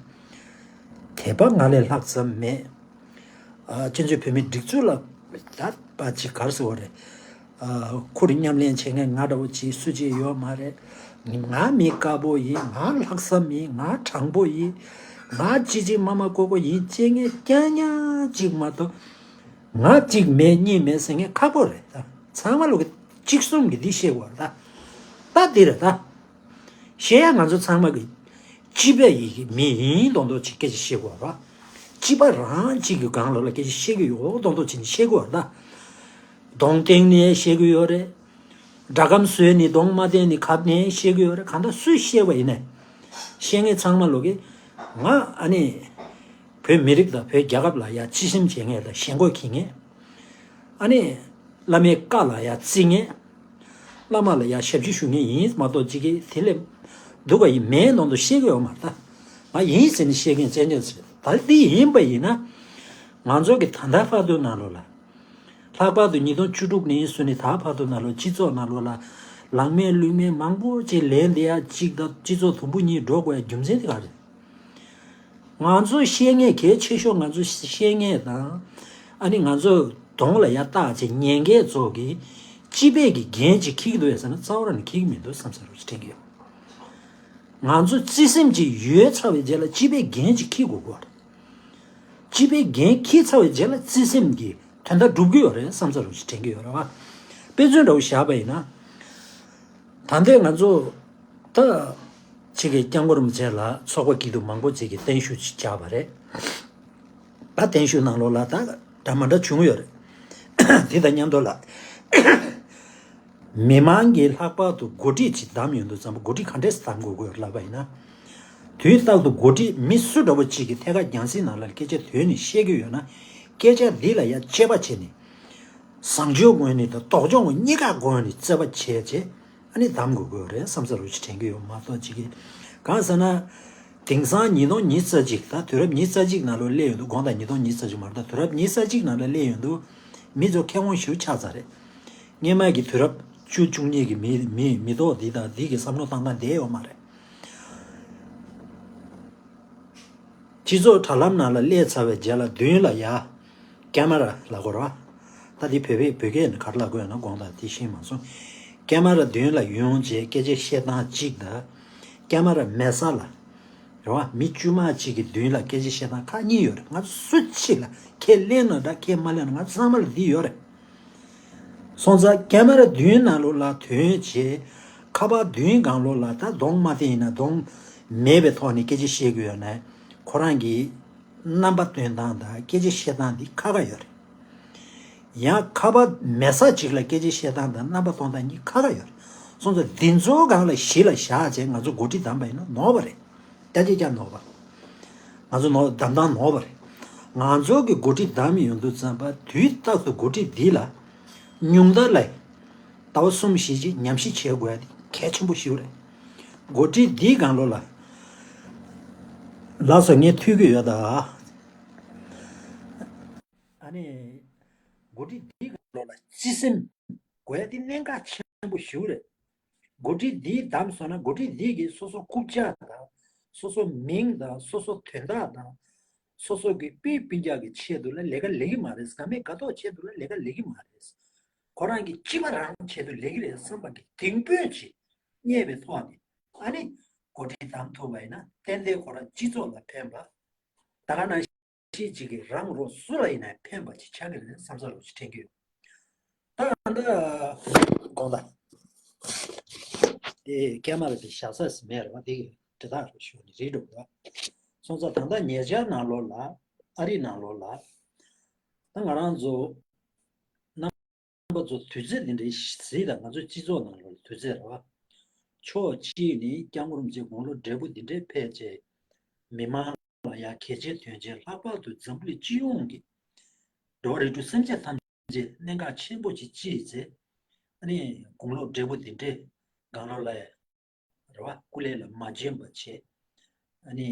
དད་པ་ང་ལས་ལྷག་ཙམ་མེད། ཨ་བཙན་བྱོལ་བོད་མིའི་སྒྲིག་འཛུགས་ལ་ད་པ་ཅིག་ག་རེ་ཟེར་བ་རེད། ཨ་ཁུར་མཉམ་ལེན་བྱེད་མཁན་ང་འདྲ་བོ་ཅིག་སུ་ཅིག་ཡོད་མ་རེད། ང་མི་དཀར་པོ་ཡིན། ང་ལྷག་བསམ་ཡིན། ང་དྲང་པོ་ཡིན། ང་ཅི་ཅིག་མ་མ་ཀོ་ཀོ་ཡིན་ཅེས་ངས་རྐྱང་རྐྱང་ཅིག་མ་གཏོགས། ང་གཅིག་མེད་གཉིས་མེད་ཟེར་མཁན་ཁག་པོ་རེད་ད། ཚང་མ་ལོག་གི་གཅིག་གསུམ་གྱིས་འདི་བཤད་དགོས་རེད་ད། ད་འདི་རེད་ད། བཤད་ཡ་ང་ཚོ་ཚང་མ་གི་སྤྱི་པའི་ཡི་གེ་མི་ཡིན་མདོག་མདོག་ཅིག་སྐད་ཆ་བཤད་དགོས་རེད་ད། སྤྱི་པ་རང་གཅིག་གི་སྒང་ལོགས་ལ་སྐད་ཆ་བཤད་ཀྱི་ཡོད་མདོག་མདོག་ཅིག་ནས་བཤད་དགོས་རེད་ད། གདོང་བསྟན་ནས་བཤད་ཀྱི་ཡོད་རེད། སྒྲ་སྒམ་བཟོས་ནས་གདོང་མ་བསྟན་ནས་གབ་ནས་བཤད་ཀྱི་ཡོད་རེད། གང་ལྟར་སུས་བཤད་པ་ཡིན་ནའི། བཤད་མཁན་ཚང་མ་ལོག་གི་ང་ཨ་ནི། བོད་མི་རིགས་དང་བོད་རྒྱལ་ཁབ་ལ་ཡ་སྤྱི་སེམས་བྱེད་མཁན་དང་ཞེན་ཁོག་འཁྱེར་མཁན། ཨ་ནི། བླ་མའི་བཀའ་ལ་ཡ་བརྩི་མཁན། བླ་མ་ལ་ཡ་ཞབས་ཕྱི་ཞུ་མཁན་ཡིན་མ་གཏོགས་ཅིག་གིས་དེ་ལས་སྡུག་པ་ཡིན་མིན་ནང་དུ་བཤད་ཀྱི་ཡོད་མ་རེད་ད། ང་ཡིན་ཟེར་ནས་བཤད་མཁན་བཙན་བྱོལ་ཟེར་ད་འདི་ཡིན་པ་ཡིན་ན། ང་ཚོ་གི་ད་ལྟ་བར་དུ་ནང་ལོགས་ལ། ལྷག་པར་དུ་ཉིས་སྟོང་བཅུ་དྲུག་ནས་བཟུང་ནས་ད་བར་དུ་ནང་ལོགས་སྤྱི་ཚོགས་ནང་ལོགས་ལ་ལངས་མེད་ལུས་མེད་མང་པོ་ཅིག་ལན་འདེབས་ཡ་གཅིག་དང་སྤྱི་ཚོགས་དུམ་བུ་གཉིས་འགྲོ་དགོས་ཡ་རྒྱུ་མཚན་དེ་ག་རེད། ང་ཚོ་བཤད་མཁན་གལ་ཆེ་ཤོས་ང་ཚོ་བཤད་མཁན་དང་། ཨ་ནི་ང་ཚོ་གདོང་ལ་ཡ་བལྟས་བྱས་ཉན་མཁན་ཚོ་གིས་སྤྱི་པའི་གི་འགན་ཅིག་འཁྱེར་གྱི་འདུག་ཟེར་ན་རྩ་བ་རང་ནས་འཁྱེར་གྱི་མི་འདུག་བསམ་ས་རུ་ཅིག་དྲན་གྱི་ཡོད། ང་ཚོ་བརྩི་སེམས་ཅིག་ཡོད་ཚར་བའི་རྗེས་ལ་སྤྱི་པའི་འགན་ཅིག་འཁྱེར་དགོས་ཀྱི་ཡོད་རེད། སྤྱི་པའི་འགན་འཁྱེར་ཚར་བའི་རྗེས་ལ་བརྩི་སེམས་ཀྱི་དོན་དག་སྒྲུབ་ཀྱི་ཡོད་རེད་བསམ་ས་རུ་ཅིག་དྲན་གྱི་ཡོད་རེད་བ། དཔེ་མཚོན་འདྲ་བོ་བཞག་པ་ཡིན་ན། ད་ལྟའི་ང་ཚོ་ད་ཕྱི་གི་སྐྱབས་མགོན་རིན་པོ་ཆེ་ལ་ཚོགས་པ་སྐྱིད་སྡུག་མང་པོ་ཅིག་གིས་བརྟན་བཞུགས་ཅིག་བཅར་བ་རེད། ད་བརྟན་བཞུགས་ནང་ལོགས་ལ་ད་འདྲ་མ་འདྲ་བྱུང་ཡོད་རེད། དེ་དང་མཉམ་དུ་ལ། མི་མང་གིས་ལྷག་པར་དུ་འགོ་ཁྲིད་ཅིག་བདམས་ཡོང་དུས་ཙམ་པ་འགོ་ཁྲིད་ག་འདྲས་སེ་བདམས་དགོས་ཀྱི་ཡོད་ལབ་པ་ཡིན་ན། དུས་རྟག་ཏུ་འགོ་ཁྲིད་མི་སུ་འདྲ་བོ་ཅིག་གིས་ཐད་ཀར་རྒྱང་སྲིང་ནང་ལ་སྐད་ཆ་དོན་ནས་བཤད་ཀྱི་ཡོད་ན། སྐད་ཆ་འདི་ལ་ཡ་དཔྱད་པ་བྱས་ནས། བཟང་སྤྱོད་ངོས་ནས་དང་ལྡོག་ཕྱོགས་ངོས་གཉིས་ཀ་སྒོ་ནས་རྩོད་པ་བྱས་བྱས་ཨ་ནི་བདམས་དགོས་ཀྱི་ཡོད་རེད་བསམ་ས་རུ་ཅིག་དྲན་གྱི་ཡོད་མ་གཏོགས་ཅིག་གིས་གང་ཟེར་ན། དེང་སང་ཉིས་སྟོང་ཉི་ཤུ་རྩ་གཅིག་ད་དུས་རབས་ཉི་ཤུ་རྩ་གཅིག་ནང་ལོགས་སླེབས་ཡོང་དུས་དགོངས་དག་ཉིས་སྟོང་ཉི་ཤུ་རྩ་གཅིག་མ་རེད་ད་དུས་རབས་ཉི་ཤུ་རྩ་གཅིག་ནང་ལ་སླེབས་ཡོང་དུས་མི་ཚོ་མཁས་དབང་ཞེ་པོ་ཆགས་ཚར་རེད། སྔོན་མ་གི་དུས་རབས་བཅུ་བཅུ་གཉིས་ཀྱི་མི་མི་མི་ཐོག་འདི་དང་འདི་གི་བསམ་བློ་བཏང་སྟངས་བསྡད་ཡོད་མ་རེད། སྤྱི་ཚོགས་དྲ་ལམ་ནང་ལ་སླེབས་ཚར་བའི་རྗེས་ལ་མདུན་ལ་ཡ། ཀེ་མ་ར་ལབ་དགོས་རེད་བ། ད་འདི་བོད་པས་བོད་སྐད་ནས་ག་རེ་ལབ་དགོས་ཡོད་ན་དགོངས་དག་དེ་ཤེས་མ་སོང་། ཀེ་མ་ར་མདུན་ལ་ཡོང་རྗེས་སྐད་ཆ་བཤད་སྟངས་གཅིག་དང་། ཀེ་མ་ར་མེད་ས་ལ། རེད་བ་མི་དཀྱུས་མ་གཅིག་གི་མདུན་ལ་སྐད་ཆ་བཤད་སྟངས་ཁག་གཉིས་ཡོད་རེད། ང་ཚོ་སུ་གཅིག་ལ་ཁས་ལེན་ན་འདྲ་ཁས་མ་ལེན་ན་ང་ཚོ་ཚང་མ་ལ་འདི་ཡོད་རེད། སོང་ཙང་ཀེ་མ་ར་མདུན་ནང་ལོགས་ལ་ཐོན་རྗེས་ཁ་པར་མདུན་སྒང་ལོགས་ལ་ད་གདོང་མ་བསྟན་ཡིན་ན་གདོང་མེད་པའི་ཐོག་ནས་སྐད་ཆ་བཤད་དགོས་ཡོད་ན་ཁོ་རང་གི་རྣམ་པ་སྟོན་སྟངས་དང་སྐད་ཆ་བཤད་སྟངས་འདི་ཁག་ཁག་ཡོད་རེད། ཡང་ཁ་པར་མེད་ས་ཅིག་ལ་སྐད་ཆ་བཤད་སྟངས་དང་རྣམ་པ་སྟོན་སྟངས་གཉིས་ཁག་ཁག་ཡོད་རེད། སོང་ཙང་འདི་ཚོའི་སྒང་ལ་གཞི་ལ་བཞག་བྱས་ང་ཚོ་འགོ་ཁྲིད་བདམས་པ་ཡིན་ན་ནོར་བ་རེད། རྒྱ་ཆེ་རྒྱ་ནོར་བ། ང་ཚོ་ནོར་བདམས་སྟངས་ནོར་བ་རེད། ང་ཚོ་གི་འགོ་ཁྲིད་བདམས་ཡོང་དུས་ཙམ་པ་དུས་རྟག་ཏུ་འགོ་ཁྲིད་འདི་ལ་ཉུང་མཐའ་ལ་ཟླ་བ་གསུམ་བཞི་ཅིག་ཉམས་ཞིབ་བྱེད་དགོས་ཡ་དེ་གལ་ཆེན་པོ་ཞིག་རེད། འགོ་ཁྲིད་འདིའི་སྒང་ལོགས་ལ་ལགས་སོ་ངས་ཐུག་གི་ཡོད་ད། ཨ་ནི། འགོ་ཁྲིད་འདིའི་སྒང་ལོགས་ལ་སྤྱི་སེམས་དགོས་ཡ་དེ་གནད་འགག་ཆེན་པོ་ཞིག་རེད། འགོ་ཁྲིད་འདིའི་བདམས་སོང་ན་འགོ་ཁྲིད་འདིས་གིས་སོ་སོ་རྐུབ་བཀྱག་དང་སོ་སོ་མིང་དང་སོ་སོ་དོན་དག་དང་སོ་སོ་གི་སྤུན་སྤུན་ཀྱག་གི་ཆེད་དུ་ལ་ལས་ཀ་ལས་ཀྱི་མ་རེད། དགའ་མེད་དགའ་ཐོག་ཆེད་དུ་ལ་ལས་ཀ་ལས་ཀྱི་མ་རེད། ཁོ་རང་གི་སྤྱི་པ་རང་ཆེད་དུ་ལས་ཀྱི་རེད་བསམ་པ་གི་གདེང་སྤོས་ཅིག་རྙེད་པའི་ཐོག་ནས་ཨ་ནི་འགོ་ཁྲིད་བདམས་ཐུབ་པ་ཡིན་ན་ཏན་ཏན་ཁོ་རང་སྤྱི་ཚོགས་ལ་ཕན་པ་ད་ག་ནང་བཞིན། ཅིག་གིས་རང་རོགས་སུ་ལ་ཡིན་ན་ཕན་པ་ཅིག་ཆགས་ཀྱི་རེད་བསམ་ས་རོགས་ཅིག་དྲན་གྱི་ཡོད། ད་ད་དགོངས་དག་དེ་སྐྱེས་མ་ལ་དེ་བཞག་ས་ཟིན་མེད་རེད་བ། དེ་གི་དྲི་དག་རེ་ཞུ་ནི་རེད་འགྲོ་བ། སོང་ཙང་ད་ལྟ་ཉེ་ཆར་ནང་ལོགས་ལ། ཨ་རི་ནང་ལོགས་ལ། ད་ང་རང་ཚོ་རྣམ་པ་ཚོ་དུས་ཚོད་འདི་འདྲའི་གཟིགས་དང་། ང་ཚོ་སྤྱི་ཚོགས་ནང་ལོགས་ལ་དུས་ཚོད་རེད་བ། ཕྱོགས་གཅིག་ནས་སྐྱབས་མགོན་རིན་པོ་ཆེ་དགུང་ལོ་བགྲེས་པོ་འདི་འདྲའི་ཕེབས་རྗེས། མི་མང་ལ་ཡང་གལ་ཆེའི་དོན་ཆེན། ལྷག་པར་དུ་འཛམ་བུ་གླིང་སྤྱི་ཡོངས་ཀྱི་འགྲོ་བ་རིགས་དྲུག་སེམས་ཅན་ཐམས་ཅད་གནད་འགག་ཆེན་པོ་ཅིག་ཅིག་ཟེར། ཨ་ནི་དགུང་ལོ་བགྲེས་པོ་འདི་འདྲའི་སྒང་ལོགས་ལ་རེད་བ། སྐུ་ལས་ལ་མ་འཇོན་པ་བྱས། ཨ་ནི་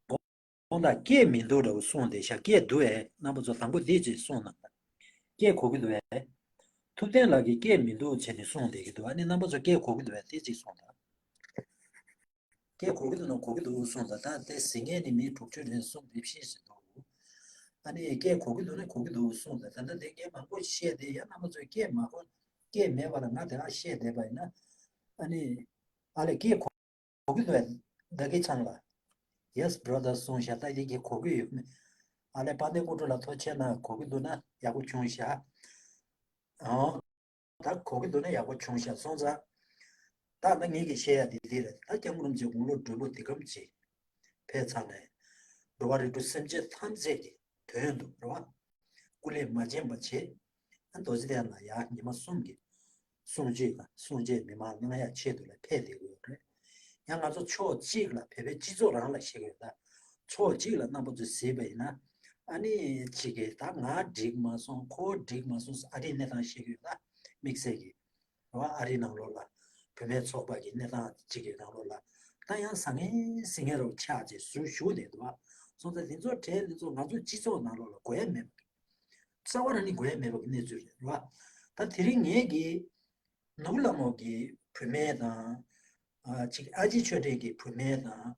དགོངས་དག་སྐད་མི་འདུག་འདྲ་བོ་གསུངས་བསྡད་ཤག་སྐད་འདུག་ཨེ། རྣམ་པ་ཚོ་དང་པོ་འདི་ཅིག་གསུངས་གནང་། སྐད་གོ་གི་འདུག་ཨེ། ཐུབ་བསྟན་ལགས་ཀྱིས་སྐད་མི་འདུག་བྱས་ནས་གསུངས་བསྡད་ཀྱི་འདུག་ཨ་ནི་རྣམ་པ་ཚོ་སྐད་གོ་གི་འདུག་ཨེ། དེ་ཅིག་གསུངས་དང་། སྐད་གོ་གི་འདུག་ན་གོ་གི་འདུག་གསུངས་དང་། ད་དེ་ཟིན་ངེས་ནི་མི་དྲུག་ཅུ་རེ་གསུམ་རེ་བཞི་ཟིན་འདུག་ཨ་ནི་སྐད་གོ་གི་འདུག་ན་གོ་གི་འདུག་གསུངས་དང་། ད་ལྟ་དེ་སྐད་མང་པོ་བཤད་དེ་ཡང་རྣམ་པ་ཚོས་སྐད་མ་གོ། སྐད་མེད་པ་ལ་ང་དེ་ག་བཤད་བསྡད་པ་ཡིན་ན། ཨ་ནི་ཨ་ལས་སྐད་གོ་གོ་གི་འདུག་བདག་གི་ཚང་ལ། Yes brother གསུངས་ཤག་ད་དེ་གི་གོ་གི་ཡོད་མེད། ཨ་ལས་དཔལ་ལྡན་སྐུ་དྲུང་ལ་ཐུགས་རྗེ་ཆེ་གནང་། གོ་གི་འདུག་ན་ཡག་པོ་བྱུང་ཤག་ཨོ། ད་གོ་གི་འདུག་ན་ཡག་པོ་བྱུང་ཤག་སོང་ཙང་། ད་ད་ངེད་ཀྱི་བཤད་ཡ་དེ་འདི་རེད། ད་སྐྱབས་མགོན་རིན་པོ་ཆེ་དགུང་ལོ་བགྲེས་པོ་དེ་གམ་ཅིག་ཕེབས་ཚར་ནས། འགྲོ་བ་རིགས་དྲུག་སེམས་ཅན་ཐམས་ཅད་ཀྱི་དོན་དུ་རེད་བ། སྐུ་ལས་མ་བྱིན་པ་བྱས། ཨ་རྡོ་རྗེ་གདན་ལ་ཡང་ཉི་མ་གསུམ་གྱི་གསུང་ཆོས་དང་གསུང་ཆོས་མི་མང་གནང་ཡ་ཆེད་དུ་ལ་ཕེབས་བསྡད་ཀྱི་ཡོད་རེད། ཡང་ང་ཚོ་ཕྱོགས་གཅིག་ལ་བོད་པའི་སྤྱི་ཚོགས་རང་ལ་བཤད་ཀྱི་ཡོད། ད་ཕྱོགས་གཅིག་ལ་རྣམ་པ་ཚོས་གཟིགས་པ་ཡིན་ན། ཨ་ནི་གཅིག་གིས་ད་ང་འགྲིག་མ་སོང་། ཁོ་འགྲིག་མ་སོང་ཟེར་ཨ་རིའི་གནས་སྟངས་བཤད་ཀྱི་ཡོད། ད་དམིགས་བསལ་གྱི་རེད་བ། ཨ་རིའི་ནང་ལོགས་ལ་བུད་མེད་ཚོགས་པ་གི་གནས་སྟངས་གཅིག་གི་ནང་ལོགས་ལ། ད་ཡང་ཟང་ངེ་ཟིང་ངེ་རུ་ཆགས་བྱས་ཟུར་ཞུགས་བསྡད་འདུག་བ། སོང་ཙང་དེ་ཚོ་གྲས་དེ་ཚོ་ང་ཚོ་སྤྱི་ཚོགས་ནང་ལོགས་ལ་དགོས་ཡ་མེད་པ། རྩ་བ་རང་ནས་དགོས་ཡ་མེད་པ་གི་གནས་ཚུལ་རེད་བ། ད་དེ་རིང་ངེད་ཀྱིས་ནོར་བུ་ལྷ་མོ་གི་བུད་མེད་དང་། ཨ་ཅིག་ཨ་ཅེ་ཆོས་སྒྲོན་གྱི་བུད་མེད་དང་།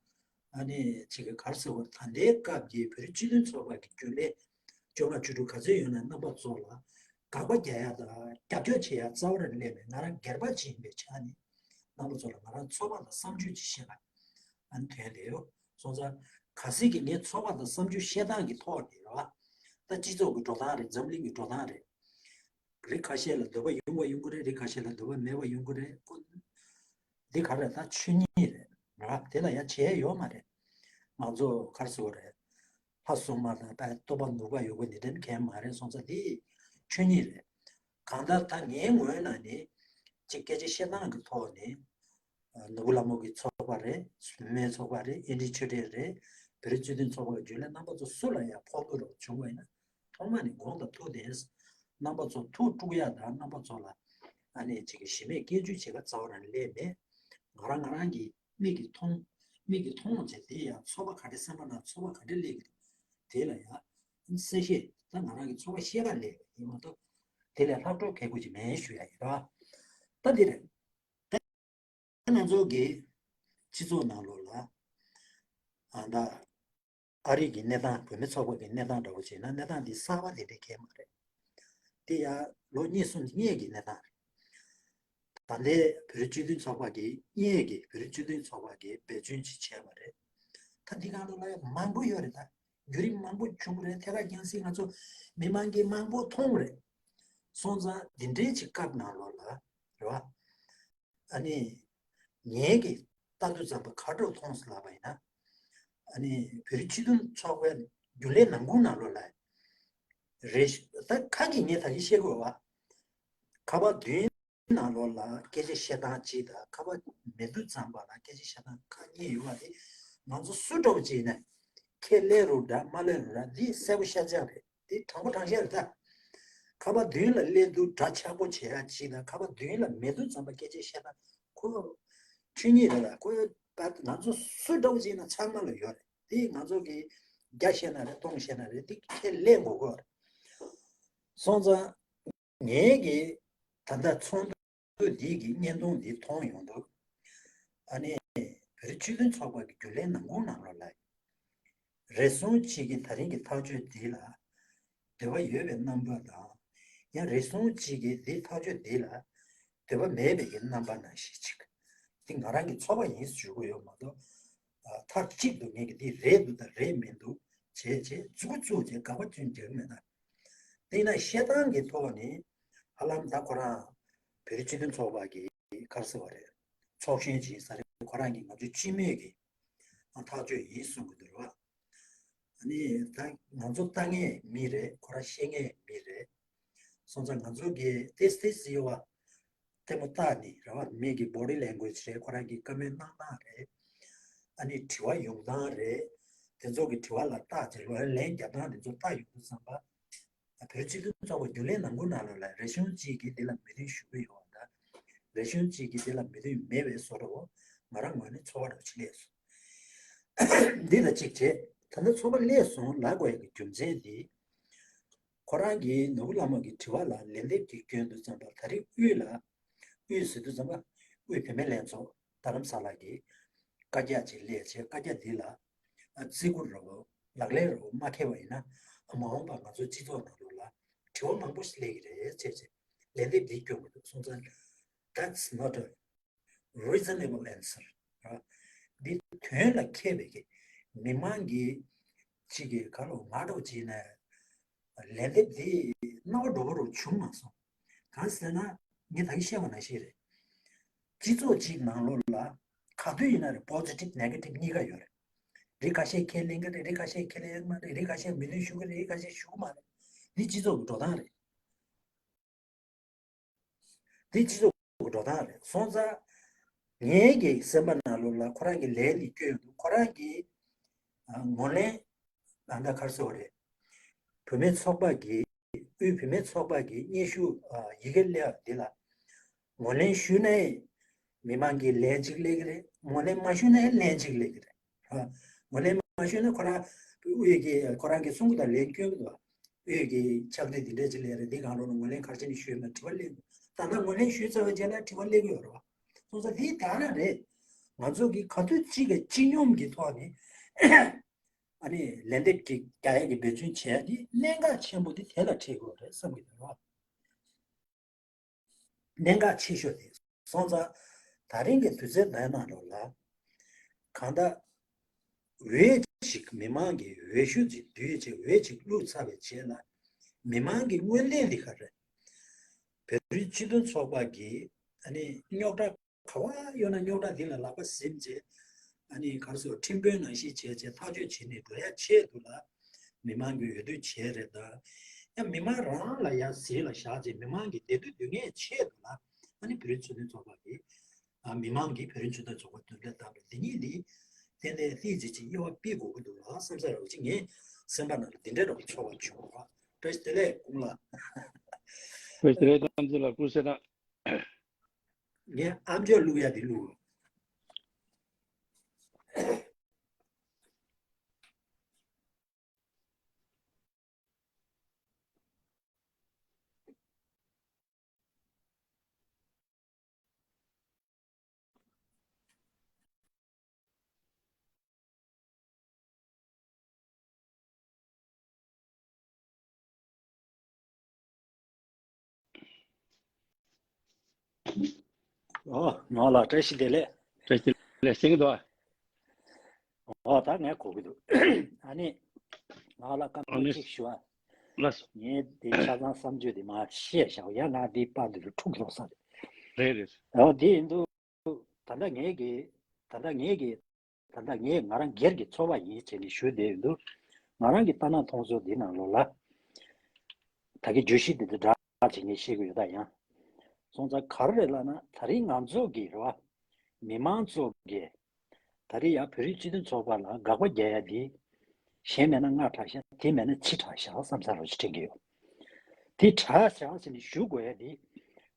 ཨ་ནི་ཅིག་ག་རེ་ཟེར་དགོས། ད་ལྟའི་སྐབས་ཀྱི་བོད་རིགས་སྤྱི་མཐུན་ཚོགས་པ་གི་རྒྱུན་ལས་བཅོ་ལྔ་བཅུ་དྲུག་ག་ཚོད་ཡོད་ན་རྣམ་པ་ཚོ་ལ་དགག་པ་རྒྱག་ཡ་དང་རྒྱབ་སྐྱོར་བྱེད་ཡ་རྩ་བ་རང་ནས་སླེབས་མེད། ང་རང་སྒེར་པ་ཅིག་ཡིན་པའི་ཆ་ནས་རྣམ་པ་ཚོ་ལ་ང་རང་ཚོགས་པ་ལ་བསམ་ཚུལ་ཅིག་བཤད་པ། ཨ་ནི་དོན་དེ་ཡོད། སོང་ཙང་གལ་སྲིད་ཀྱི་ངའི་ཚོགས་པ་དང་བསམ་ཚུལ་བཤད་སྟངས་ཀྱི་ཐོག་ནས་རེད་བ། ད་སྤྱི་ཚོགས་ཀྱི་འགྲོ་སྟངས་རེད། འཛམ་གླིང་གི་འགྲོ་སྟངས་རེད། རིགས་ཁ་ཤས་ལ་འདོད་པ་ཡོང་བ་ཡོང་གི་རེད། རིགས་ཁ་ཤས་ལ་འདོད་པ་མེད་པ་ཡོང་གི་རེད། ཁོ་འདི་ག་རེད། ད་ཆོས་ཉིད་རེད་ར། དེ་ལ་ཡ་བྱེད་ཡ་ཡོད་མ་རེད། ང་ཚོ་ག་རེ་ཟེར་དགོས་རེད། ལྷ་སྲུང་མ་དང་ད་སྟོབས་པ་ནུས་པ་ཡོད་དགོས་ནི་དེ་གང་མ་རེད། སོང་ཙང་འདི་ཆོས་ཉིད་རེད། གང་ལྟར་ད་ངའི་ངོས་ནས་ནི་ཅིག་སྐད་ཆ་བཤད་སྟངས་ཀྱི་ཐོག་ནས། ནོར་བུ་ལྷ་མོ་གི་ཚོགས་པ་རེད། བུད་མེད་ཚོགས་པ་རེད། ཨེ་འདྲི་ཆོས་འབྲེལ་རེད། བོད་རིགས་སྤྱི་མཐུན་ཚོགས་པ་གི་རྒྱུན་ལས་རྣམ་པ་ཚོ་སུ་ལ་ཡང་ཕོག་ཐུག་རོགས་བྱུང་བ་ཡིན་ན། ཐོག་མ་ནས་དགོངས་དག་ཐུགས་བདེན། རྣམ་པ་ཚོ་ཐུགས་དཀྲུག་ཡ་དང་རྣམ་པ་ཚོ་ལ་ཨ་ནི་ཅིག་གི་གཞི་མེད་སྐད་ཆ་བྱེད་ཀ་རྩ་བ་རང་སླེབས་མེད། ང་རང་ང་རང་གི་མིག་གིས་མཐོང་། མིག་གིས་མཐོང་བྱས་དེ་ཡང་ཚོགས་པ་ག་འདྲ་སེམས་པ་ནང་ཚོགས་པ་ག་འདྲ་སླེབས་ཀྱི་འདུག་དེ་ལ་ཡང་གསལ་བཤད་ད་ང་རང་གི་ཚོགས་པ་ཤེས་ཀ་སླེབས་ཡིན་མ་གཏོགས། དེ་ལས་ལྷག་འཕྲོ་གལ་དགོས་ཀྱི་མེད་ཞུ་ཡ་ཡིན་ར། ད་འདི་རེད། ད་ང་ཚོ་གི་སྤྱི་ཚོགས་ནང་ལོགས་ལ་ཨ་ད་ཨ་རི་གི་གནས་སྟངས། བུད་མེད་ཚོགས་པ་གི་གནས་སྟངས་འདྲ་བོ་བྱས་ན་གནས་སྟངས་འདི་གསར་པ་དེ་འདྲ་གང་ཡང་མ་རེད། དེ་ཡང་ལོ་གཉིས་གསུམ་སྔོན་གྱི་གནས་སྟངས་རེད། ད་ལྟའི་བོད་རིགས་སྤྱི་མཐུན་ཚོགས་པ་གིས་སྔོན་གྱི་བོད་རིགས་སྤྱི་མཐུན་ཚོགས་པ་གིས་འབད་བརྩོན་ཅིག་བྱས་པ་རེད། ད་འདི་གང་ལ་ལ་ཡང་མང་པོ་ཡོད་རེད། ད་བརྒྱུད་རིམ་མང་པོ་བྱུང་རེད། ཐད་ཀར་རྒྱང་སྲིང་ང་ཚོ་མི་མང་གིས་མང་པོ་མཐོང་རེད། སོང་ཙང་འདི་འདྲའི་ཅིག་སྐབས་ནང་ལོགས་ལ་རེད་བ། ཨ་ནི་ངའི་གི་ལྟ་དུས་ཙམ་པ་ག་འདྲ་མཐོང་སོང་ལབ་པ་ཡིན་ན། ཨ་ནི་བོད་རིགས་སྤྱི་མཐུན་ཚོགས་པའི་རྒྱུན་ལས་ནང་ཁུལ་ནང་ལོགས་ལ་རེད། ད་ཁ་གི་ངས་ད་གིན་བཤད་དགོས་བ། ཁ་པར་བདུན་ནང་ལོགས་ལ་སྐད་ཆ་བཤད་སྟངས་གཅིག་དང་། ཁ་པར་མེད་དུས་ཙམ་པ་ལ་སྐད་ཆ་བཤད་སྟངས་ཁ་གཉིས་ཡོད་པ་དེ། ང་ཚོ་སུ་འདྲ་བོ་ཅིག་ཡིན་ན་ཁས་ལེན་རུང་འདྲ་མ་ལེན་རུང་འདྲ་འདི་གསལ་པོ་ཤར་ཅང་རེད། དེ་དྲང་པོ་དྲང་བཞག་རེད་ད། ཁ་པར་མདུན་ལ་སླེབས་དུས་འདྲ་ཆགས་པོ་བྱེད་ཡ་གཅིག་དང་། ཁ་པར་མདུན་ལ་མེད་དུས་ཙམ་པ་སྐད་ཆ་བཤད་ན་ཁོ་ཆོས་ཉིད་རེད་ལ། ཁོ་ད་ང་ཚོ་སུ་འདྲ་བོ་ཅིག་ཡིན་ན་ཚང་མ་ལ་ཡོད་རེད། དེ་ང་ཚོ་གིས་བརྒྱ་བཤད་ན་རེད། སྟོང་བཤད་ན་རེད། དེ་ཁས་ལེན་དགོས་ཀྱི་རེད། སོང་ཙང་ངས་ཀྱིས་ད་ལྟ་ཚོགས་འདུ་འདི་གི་བརྙན་ཐུང་འདི་མཐོང་ཡོང་དུས། ཨ་ནི་བོད་རིགས་སྤྱི་མཐུན་ཚོགས་པ་གི་རྒྱུན་ལས་ནང་ཁུལ་ནང་ལོགས་ལ་རེ་ཟུང་གཅིག་གིས་ད་རིང་གི་ཐག་གཅོད་འདི་ལ་འདོད་པ་ཡོད་པའི་རྣམ་པ་དང་། ཡང་རེ་ཟུང་གཅིག་གིས་འདི་ཐག་གཅོད་འདི་ལ་འདོད་པ་མེད་པའི་གི་རྣམ་པ་ནང་བཞིན་ཅིག་འདི་ང་རང་གི་ཚོར་བ་ཡིན་ཞུ་གི་ཡོད་མ་གཏོགས། ཨ་མཐའ་གཅིག་ཏུ་ངས་ཀྱི་འདི་རེད་འདུག་དང་རེད་མི་འདུག་བྱས་བྱས་མཛུབ་གུ་བཙུགས་བྱས་དགག་པ་བྱེད་རྒྱུ་མེད་ན། དེས་ན་བཤད་སྟངས་ཀྱི་ཐོག་ནས་ ཧ་ལམ་ད་ཁོ་རང་བོད་རིགས་སྤྱི་མཐུན་ཚོགས་པ་གི་ག་རེ་ཟེར་བ་རེད། ཚོགས་གཞོན་ཅིག་ཡིན་ས་རེད། ཁོ་རང་གིས་ང་ཚོའི་སྤྱི་མོས་ཀྱི་ཐག་གཅོད་ཡིན་གསུང་གི་འདུག་རེད་བ། ཨ་ནི་ད་ང་ཚོ་ལྟ་མཁན་མི་རེད། ཁོ་རང་ཤེས་མཁན་མི་རེད། སོང་ཙང་ང་ཚོ་གིས་ཏེས་ཏེས་ཟེར་བ་ལྟད་མོ་ལྟ་ནི་རེད་བ། མི་གི་body language རེད། ཁོ་རང་གི་བཀའ་མོལ་གནང་སྟངས་རེད། ཨ་ནི་དྲི་བ་ཡོང་སྟངས་རེད། དེ་ཚོ་གི་དྲི་བ་ལ་བལྟས་བྱས་ལན་ལན་རྒྱག་སྟངས་དེ་ཚོ་ལྟ་ཡོང་དུས་ཙམ་པ། བོད་སྤྱི་མཐུན་ཚོགས་པ་རྒྱུན་ལས་ནང་ཁུལ་ནང་ལོགས་ལ་རིག་གཞུང་གཅིག་གིས་འདི་ལ་མོས་མཐུན་ཞུ་གི་ཡོད་པ་དང་། རིག་གཞུང་གཅིག་གིས་འདི་ལ་མོས་མཐུན་མེད་པའི་བཟོ་འདྲ་བོ་ང་རང་ངོས་ནས་ཚོར་བ་འདྲ་བོ་ཅིག་སླེབས་སོང་། འདི་ལ་གཅིག་བྱས། ད་ལྟ་ཚོགས་པ་སླེབས་སོང་ལབ་དགོས་ཡག་གི་རྒྱུ་མཚན་འདི། ཁོ་རང་གིས་ནོར་བུ་ལྷ་མོ་གི་དྲི་བ་ལ་ལན་འདེབས་ཀྱི་སྐྱོན་དུ་བརྩམས་པ། ད་རེས་དབུས་ལ། དབུས་ཟེར་དུས་ཙམ་པ། དབུས་བུད་མེད་ལྷན་ཚོགས་རྡ་རམ་ས་ལ་གི་བཀའ་རྒྱ་ཅིག་སླེབས་བྱས། བཀའ་རྒྱ་འདི་ལ་བརྩི་བཀུར་འདྲ་བོ་ལག་ལེན་འདྲ་བོ་མ་འཁེལ་བ་ཡིན་ན། མ་འོངས་པ་ང་ཚོའི་སྤྱི་ཚོགས་ནང་ལོགས་ལ་དྲི་བ་མང་པོ་ཞིག་སླེབས་ཀྱི་རེད་ཅེས་བྱས་ལན་འདེབས་འདི་སྐྱོན་གྱི་འདུག་སོང་ཙང་། That's not a reasonable answer. ར། འདི་དོན་ལ་འཁེལ་བའི་གི་མི་མང་གི་གཅིག་གི་ག་ལོ་ང་འདྲ་བོ་བྱས་ནས་ལན་འདེབས་འདི་རྣ་བ་འགྲོ་བོ་རུ་བྱུང་མ་སོང་། གང་ཟེར་ན་ངས་ད་གིན་བཤད་པ་ནང་བཞིན་རེད། སྤྱི་ཚོགས་གཅིག་ནང་ལོགས་ལ་ག་དུས་ཡིན་ན་རེད། positive negative གཉིས་ཀ་ཡོད་རེད། རིགས་ཁ་ཤས་ཁས་ལེན་གི་རེད། རིགས་ཁ་ཤས་ཁས་ལེན་ཡོད་མ་རེད། རིགས་ཁ་ཤས་མོས་མཐུན་ཞུ་གི་རེད། རིགས་ཁ་ཤས་ཞུ་གི་མ་རེད། འདི་སྤྱི་ཚོགས་ཀྱི་འགྲོ་སྟངས་རེད། འདི་སྤྱི་ཚོགས་ཀྱི་འགྲོ་སྟངས་རེད། སོང་ཙང་ངའི་གི་སེམས་པ་ནང་ལོགས་ལ་ཁོ་རང་གི་ལན་འདི་སྐྱོན་ཡོང་དུས། ཁོ་རང་གི་ཨ་ངོས་ལེན་ཨ་ད་ག་རེ་ཟེར་བ་རེད། བུད་མེད་ཚོགས་པ་གི་དབུས་བུད་མེད་ཚོགས་པ་གི་སྙན་ཞུ་ཨ་ཡི་གེ་སླེབས་པ་འདི་ལ་ངོས་ལེན་ཞུས་ནའི་མི་མང་གིས་ལན་གཅིག་སླེབས་ཀྱི་རེད། ངོས་ལེན་མ་ཞུས་ནའི་ལན་གཅིག་སླེབས་ཀྱི་རེད། ཨ་ངོས་ལེན་མ་ཞུས་ན་ཁོ་རང་དབུས་ཀྱི་ཁོ་རང་གི་གསུང་གི་དང་ལན་སྐྱོན་གི་འདུག་དབུས་ཀྱི་ཕྱག་བྲིས་འདི་འདྲས་ཅིག་སླེབས་རེད། འདི་གང་རུང་ངོས་ལེན་ག་རེ་བྱས་ནས་ཞུས་མེད་དྲི་བ་སླེབས་འདུག་ད་ལྟ་ངོས་ལེན་ཞུས་ཚར་བའི་རྗེས་ལ་དྲི་བ་སླེབས་ཀྱི་ཡོད་རེད་བ། སོང་ཙང་འདི་ག་རེ་རེད། ང་ཚོ་གིས་ག་དུས་གཅིག་གི་སྤྱི་སྙོམས་ཀྱི་ཐོག་ནས་ཨ་ནི་ལན་འདེབས་ཀྱི་རྒྱག་ཡས་ཀྱི་འབད་བརྩོན་བྱས་ཏེ་གནད་འགག་ཆེན་པོ་འདི་དེ་ལ་འཁྲིལ་དགོས་རེད་བསམ་གྱི་འདུག་ར། གནད་འགག་ཆེ་ཤོས་དེ། སོང་ཙང་ད་རིང་གི་དུས་ཚོད་འདིའི་ནང་ལོགས་ལ་གང་ལྟར་འོས་ཅིག་མི་མང་གི་འོས་ཤོག་ཅིག་བསྡུས་བྱས། འོས་ཅིག་བླུགས་ཚར་བའི་རྗེས་ལ་མི་མང་གི་མངོན་འདོད་འདི་ག་རེད། བོད་རིགས་སྤྱི་མཐུན་ཚོགས་པ་གིས་ཨ་ནི་རྙོག་དྲ་ག་བ་ཡོད་ན་རྙོག་དྲ་འདི་ལ་ལག་པ་ཟིན་བྱས། ཨ་ནི་ག་རེ་ཟེར། ཁྲིམས་དཔོན་ནང་བཞིན་བྱས་བྱས་ཐག་གཅོད་བྱས་ནས་འགྲོ་ཡ་ཆེད་དུ་ལ་མི་མང་གི་འོས་བསྡུ་བྱས་རེད་ད། ཡང་མི་མང་རང་ལ་ཡ་ཟིལ་ལ་བཞག་བྱས་མི་མང་གི་བདེ་སྡུག་སྡུག་བསྔལ་ཆེད་དུ་ལ་ཨ་ནི་བོད་རིགས་སྤྱི་མཐུན་ཚོགས་པ་གིས། ཨ་མི་མང་གིས་བོད་རིགས་སྤྱི་མཐུན་ཚོགས་པ་མདུན་ལས་བཏང་བའི་འདི་ཉིད་འདི་ཏན་ཏན་ཏིག་ཙམ་ཅིག་དབྱེ་བ་ཕྱེ་དགོས་ཀྱི་འདུག་ལ་བསམ་ས་རེད་བ། ཅིག་ངའི་སེམས་པ་ནང་ལ་འདི་འདྲའི་འདྲ་བོ་ཚོར་བ་བྱུང་བ། བཀྲ་ཤིས་བདེ་ལེགས་ཀུན་ལ། བཀྲ་ཤིས་བདེ་ལེགས་བསམ་ཚུལ་ལ་སྐུ་གཟས་གནང་། ངས་ཨམ་ཅོག་བླུག་ཡ་དེ་བླུག་ཨོ། ནོར་ལགས་བཀྲ་ཤིས་བདེ་ལེགས། བཀྲ་ཤིས་བདེ་ལེགས། གསན་གྱི་འདུག་ཨ། ཨོ། ད་ངས་གོ་གི་འདུག་ཨ་ནི། ནོར་ལགས་སྐར་མ་གཅིག་ཞུ་ཨ། ལགས་སོ། ངས་དེ་ཆ་ཚང་བསམ་ཚུལ་དེ་མར་བཤད་བཞག་ཡ། ང་འདི་པར་འདི་ལ་འཁྲུག་གི་རོགས་ས་རེད། རེད་རེད། ཨོ། དེ་ཡིན་དུས། ད་ལྟ་ངས་ཀྱི། ད་ལྟ་ངས་ཀྱི། ད་ལྟ་ངས་ང་རང་སྒེར་གྱི་ཚོར་བ་ཡིན་བྱས་ནས་ཞུ་བསྡད་ཡོད་འདུག་ང་རང་གི་ལྟ་ན་མཐོང་ཚུལ་འདི་ནང་ལོགས་ལ། ད་གི་བརྗོད་གཞི་འདི་འདྲ་བྱས་ངས་བཤད་ཀྱི་ཡོད་ད། ཡང་སོང་ཙང་ག་རེ་རེད་ལབ་ན། ད་རིང་ང་ཚོ་གི་རེད་བ། མི་མང་ཚོ་གི། ད་རེས་ཡ་བོད་རིགས་སྤྱི་མཐུན་ཚོགས་པ་ལ་དགག་པ་རྒྱག་ཡ་འདི། གཞན་མེད་ན་སྔ་དྲགས་ཤག་དེ་མེད་ན་ཕྱི་དྲགས་ཤག་བསམ་ས་རོ་ཞིག་དྲན་གྱི་ཡོད། དེ་དྲགས་ཤག་ཟེར་ནས་ཞུ་དགོས་ཡ་འདི།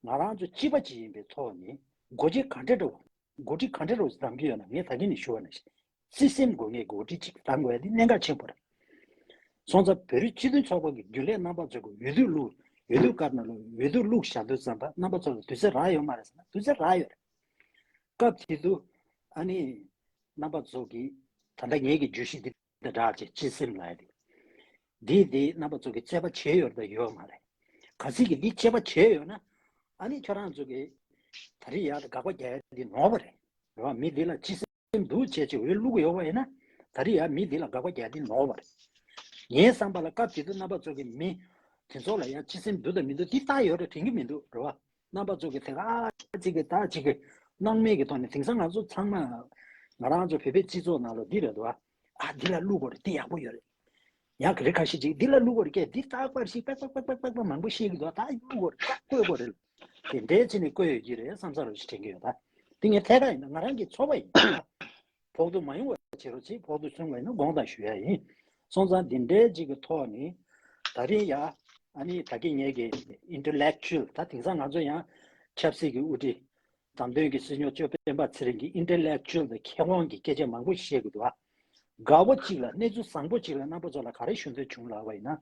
ང་རང་ཚོ་གཅིག་པ་གཅིག་ཡིན་པའི་ཐོག་ནས་འགོ་ཁྲིད་ག་འདྲ་འདྲ་བོ། འགོ་ཁྲིད་ག་འདྲ་རུ་བདམས་ཀྱི་ཡོད་ན། ངས་ད་གིན་ནས་ཞུ་བ་ནང་བཞིན་བརྩེ་སེམས་སྒོ་ནས་འགོ་ཁྲིད་ཅིག་བདམས་དགོས་ཡ་འདི་གནད་འགག་ཆེན་པོ་རེད། སོང་ཙང་བོད་རིགས་སྤྱི་མཐུན་ཚོགས་པ་གི་རྒྱུན་ལས་རྣམ་པ་ཚོ་གི་འོས་བསྡུ་བླུགས། འོས་བསྡུ་སྐབས་ནང་ལ་འོས་བསྡུ་བླུགས་བཞག་དུས་ཙམ་པ་རྣམ་པ་ཚོ་ལ་དུས་ཚོད་རག་ཡོད་མ་རེད་ཟེར་ན་དུས་ཚོད་རག་ཡོད་རེད། སྐབས་དེ་དུས་ཨ་ནི་རྣམ་པ་ཚོ་གིས་ད་ལྟ་ངེད་ཀྱི་བརྗོད་གཞི་འདི་དང་སྦྲགས་བྱས་བརྩེ་སེམས་ལབ་ཡ་དེ། འདི་འདི་རྣམ་པ་ཚོ་གིས་རྩོད་པ་བྱས་ཡོད་རེད་དང་ཡོད་མ་རེད། གལ་སྲིད་ཀྱི་འདི་རྩོད་པ་བྱས་ཡོད་ན། ཨ་ནི་ཁྱོད་རང་ཚོ་གིས་ད་རེས་ཡར་དགག་པ་རྒྱག་ཡ་འདི་ནོར་བ་རེད། རེད་བ། མི་འདི་ལ་བརྩེ་སེམས་འདུག་བྱས་བྱས་འོས་བླུག་གི་ཡོད་པ་ཡིན་ན། ད་རེས་ཡར་མི་འདི་ལ་དགག་པ་རྒྱག་ཡ་འདི་ནོར་བ་རེད། ངའི་བསམ་པ་ལ་སྐབས་དེ་དུས་རྣམ་པ་ཚོ་གིས་མི་ དེ་ཚོ་ལ་ཡང་སྤྱི་སེམས་འདུག་དང་མི་འདུག་འདི་ལྟ་ཡོད་རེད་དྲན་གྱི་མི་འདུག་རེད་བ། རྣམ་པ་ཚོ་གི་དེ་ག་ཅིག་གི་ད་ཅིག་གི་སྣང་མེད་ཀྱི་ཐོག་ནས་དེང་སང་ང་ཚོ་ཚང་མ་ང་རང་ཚོ་བོད་པའི་སྤྱི་ཚོགས་ནང་ལ་འདི་རེད་འདུག་ཨ། ཨ་འདི་ལ་བླུག་དགོས་རེད། འདི་ཡག་པོ་ཡོད་རེད། ཡང་གི་རེ་ཁ་ཤས་ཅིག་འདི་ལ་བླུག་དགོས་རེད། སྐད་འདི་རྟག་པར་ཞིག་པག་པག་པག་པག་པག་པག་མང་པོ་བཤད་ཀྱི་འདུག་ད་བླུག་དགོས་རེད། ད་བཀོལ་དགོས་རེད། དེ་འདྲའི་ཆེད་ནས་བཀོལ་ཡོད་ཀྱི་རེད་བསམ་ས་རུ་ཞིག་དྲན་གྱི་ཡོད། ད་འདི་ངས་ཐད་ཀར་ཡིན་ན་ང་རང་གི་ཚོར་བ་ཡིན། ཕོག་ཐུག་མ་ཡོང་བ་བྱེད་རོགས་བྱེད། ཕོག་ཐུག་སོང་བ་ཡིན་ན་དགོངས་དག་ཞུ་ཡ་ཡིན། སོང་ཙང་འདི་འདྲའི་ཅིག་གི་ཐོག་ནས་ད་རིང་ཡ་ཨ་ནི་ད་གིན་ངེད་ཀྱི་intellectual ད་དེང་སང་ང་ཚོ་ཡང་ཆབ་སྲིད་ཀྱི་དབུ་ཁྲིད་འཛམ་སྟོན་གྱི་སྲིད་སྐྱོང་གཙོས་སྤེན་པ་ཚེ་རིང་གི་intellectual དང་མཁས་དབང་གི་སྐད་ཆ་མང་པོ་བཤད་དགོས་འདུག་ཨ། དགའ་བོ་གཅིག་ལ་གནས་ཚུལ་བཟང་པོ་གཅིག་ལ་རྣམ་པ་ཚོ་ལ་ག་རེ་ཞུ་འདོད་བྱུང་ལབ་པ་ཡིན་ན།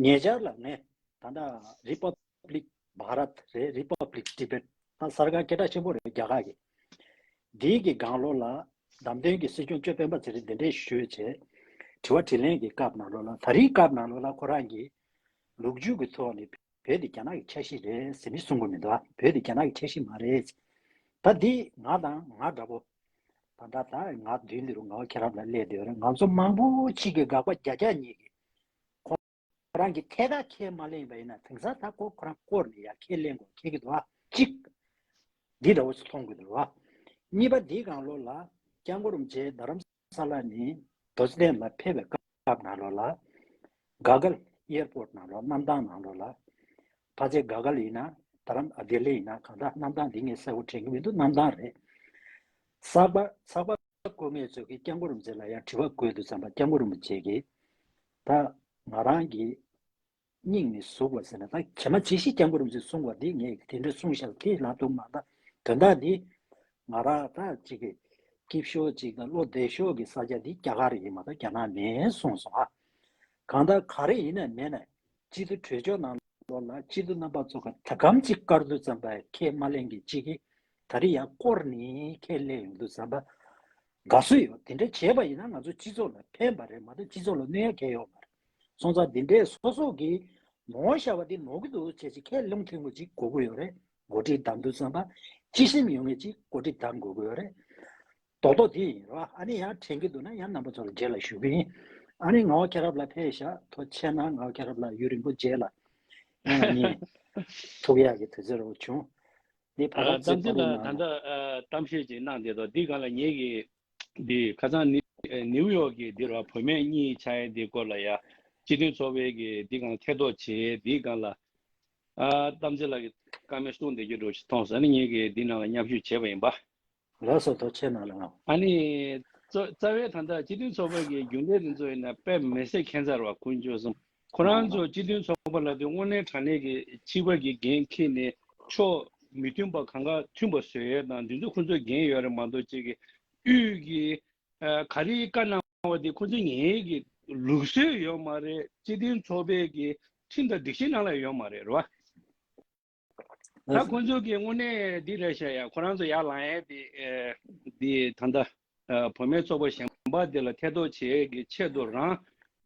ཉེ་ཆར་ལ་ངས་ད་ལྟ་Republic Bharat རེད། Republic Tibet ད་གསར་ཁང་སྐད་གྲགས་ཆེན་པོ་རེད་རྒྱ་གར་གྱི། འདིའི་གི་སྒང་ལོགས་ལ་འཛམ་སྟོན་གྱི་སྲིད་སྐྱོང་གཙོས་སྤེན་པ་ཚེ་རིང་འདི་འདྲས་ཞུས་བྱས། དྲི་བ་དྲིས་ལན་གྱི་སྐབས་ནང་ལོགས་ལ་ད་རིང་སྐབས་ནང་ལོགས་ལ་ཁོ་རང་གིས་ལོ་རྒྱུས་ཀྱི་ཐོག་ནས་བོད་འདི་རྒྱ་ནག་གི་ཆ་ཤས་རེད་ཟེར་ནས་གསུང་གི་མི་འདུག་ཨ། བོད་འདི་རྒྱ་ནག་གི་ཆ་ཤས་མ་རེད། ད་འདི་ང་དང་ང་འདྲ་པོ་ད་ལྟ་ད་ང་མདུན་འདི་རུ་ང་ཁྱེད་རང་ལ་སླེབས་བསྡད་ཡོད་རེད། ང་ཚོ་མང་པོ་ཅིག་གི་དགག་པ་རྒྱག་རྒྱག་ཉེས་ཀྱི། ཁོ་རང་གིས་ཐད་ཀར་ཁས་མ་ལེན་པ་ཡིན་ན་དེང་སང་ད་ཁོ་ཁོ་རང་བསྐོར་ནས་ཡར་ཁས་ལེན་དགོས་ཁེལ་གྱི་འདུག་ཨ། གཅིག་འདི་འདྲ་བོ་ཞིག་མཐོང་གི་འདུག་ཨ། གཉིས་པ་འདིའི་སྒང་ལོགས་ལ་སྐྱབས་མགོན་རིན་པོ་ཆེ་རྡ་རམ་ས་ལ་ནས་རྡོ་རྗེ་གདན་ལ་ཕེབས་པའི་སྐབས་ནང་ལོགས་ལ་ག་གལ་ཨེར་པོར་ནང་ལོགས་གནམ་ཐང་ནང་ལོགས་ལ་ཕལ་ཆེར་ག་གལ་ཡིན་ན་རྡ་རམ་ཨ་ལྡི་ལི་ཡིན་ན་གང་ལྟར་གནམ་ཐང་འདི་ངས་གསལ་པོ་དྲན་གྱི་མི་འདུག་གནམ་ཐང་རེད། ཚགས་པར་ཚགས་པར་བཀོད་མཁན་ཚོས་ཀྱིས་སྐྱབས་མགོན་རིན་པོ་ཆེ་ལ་ཡང་དྲི་བ་བཀོད་དུས་ཙམ་པ་སྐྱབས་མགོན་རིན་པོ་ཆེ་གིས་ད་ང་རང་གི་སྙིང་ནས་ཟུག་པ་ཟེར་ན་ད་ཇེ་མ་ཇེ་ཞིག་སྐྱབས་མགོན་རིན་པོ་ཆེས་གསུངས་པ་འདི་ངས་དེ་འདྲ་གསུངས་ཤག་དེ་ལབ་འདུག་མ་གཏོགས་དོན་དག་འདི་ང་རང་ད་ཅིག་གི་སྐྱིད་ཤོས་ཅིག་དང་བློ་བདེ་ཤོས་ཀྱི་ས་ཆ་འདི་རྒྱ་གར་ཡིན་མ་གཏོགས་རྒྱ་ནག་མིན་གསུངས་སོང་ཨ། གང་ལྟར་ག་རེ་ཡིན་ན་མིན་ན་སྤྱི་འཐུས་གྲོས་ཆོད་ནང་ལོགས་ལ་སྤྱི་འཐུས་རྣམ་པ་ཚོ་ག་ད་གམ་ཅིག་བཀར་དུས་ཙམ་པ་ཁས་མ་ལེན་གྱི་གཅིག་གིས་ད་རེས་ཡང་བསྐོར་ནས་ཁས་ལེན་ཡོང་དུས་ཙམ་པ་དགའ་བསུ་ཡོད། དེ་འདྲ་བྱས་པ་ཡིན་ན་ང་ཚོ་སྤྱི་ཚོགས་ལ་ཕན་པ་རེད་མ་གཏོགས་སྤྱི་ཚོགས་ལ་གནོད་ཡ་གང་ཡོད་མ་རེད། སོང་ཙང་འདི་འདྲས་སོ་སོ་གིས་ནོར་བཞག་པ་འདི་ནོར་གི་འདུག་བྱས་ཅིག་ཁས་ལེན་ཐུབ་ངོ་ཅིག་དགོས་ཀྱི་ཡོད་རེད། འགོ་ཁྲིད་བདམས་དུས་ཙམ་པ་སྤྱི་སེམས་ཡོད་ངེས་ཅིག་འགོ་ཁྲིད་བདམས་དགོས་ཀྱི་ཡོད་རེད། རྡོག་རྡོག་དེ་ཡིན་རོ། ཨ་ནི་ཡང་དྲན་གྱི་འདུག་ན་ཡང་རྣམ་པ་ཚོ་ལ་རྗེས་ལ་ཞུ་གི་ཡིན། ཨ་ནི་ངག་དབང་མཁྱེན་རབ་ལགས་ཕེབས་ཤག་ཐུགས་རྗེ་ཆེ་གནང་། ངག་དབང་མཁྱེན་རབ་ལགས་ཡུན་རིང་པོ་རྗེས་ལ་ཨ་ནི་ཐུག་ཡག་གི་དུས་ཚོད་རོ་བྱུང་། འདི་ཕ་ཨ་ག་ཚོད་གཏམ་བཤད་པར་ད་ཡིན་ད་ན་ལྟ་ཨ་གཏམ་བཤད་ཅིག་གནང་བསྡད་དོ། འདི་སྒང་ལ་ངེད་ཀྱི་འདི་ཁ་སང་ནི་ཨ་ནིའུ་ཡོག་གི་འདི་ར་བུད་མེད་གཉིས་ཆགས་ཡས་འདི་སྐོར་ལ་ཡ་སྤྱི་མཐུན་ཚོགས་པའི་གི་འདི་སྒང་ཐེ་གཏོགས་བྱས་འདི་སྒང་ལ་ཨ་གཏམ་བཤད་ལ་གི་བཀའ་མོལ་གསུངས་བསྡད་རྒྱུ་འདྲ་ཞིག་མཐོང་སོང་། ཨ་ནི་ངེད་ཀྱིས་འདི་ནང་ལ་མཉམ་ཞུགས་བྱས་པ་ཡིན་པ། ལགས་སོ། ཐུགས་རྗེ་ཆེ་གནང་ལགས། ཨ་ནི། རྩ་རྩ་བའི་ད་ལྟ་སྤྱི་མཐུན་ཚོགས་པ་གི་རྒྱུན་ལས་དེ་ཚོ་ཡིན་ན་དཔེ་མི་སྲིད་ཁྱད་མཚར་བ་ཀུན་སྤྱོད་གསུམ། ཁོ་རང་ཚོ་སྤྱི་མཐུན་ཚོགས་པ་ལ་དེ་དངོས་གནས་དྲང་གནས་ཀྱི་ཕྱི་པ་གི་འགན་འཁྱེར་ནས་ཕྱོགས་མི་མཐུན་པ་གང་ག་མཐུན་པ་བཟོ་ཡས་དང་འདི་ཚོ་ཁོ་ཚོའི་འགན་ཡོད་རེད་མ་གཏོགས་ཅིག་གི་དབུས་ཀྱི་ཨ་ག་རེ་བཀའ་གནང་བ་དེ་ཁོ་ཚོ་ངེས་ཀྱི་ལུགས་སྲོལ་ཡོད་མ་རེད། སྤྱི་མཐུན་ཚོགས་པའི་གི་ཁྲིམས་དང་སྒྲིག་གཞི་ནང་ལ་ཡོད་མ་རེད་རེད་བ། ད་ཁོང་ཚོ་གི་དངོས་གནས་འདི་རེད་ཤག་ཡ། ཁོ་རང་ཚོ་ཡར་ལངས་ཡས་དེ་ཨེ་འདི་ད་ལྟ་ཨ་བུད་མེད་ཚོགས་པ་གཞན་པ་དེ་ལ་ཐེ་གཏོགས་བྱེད་ཀྱི་ཆེད་དུ་རང་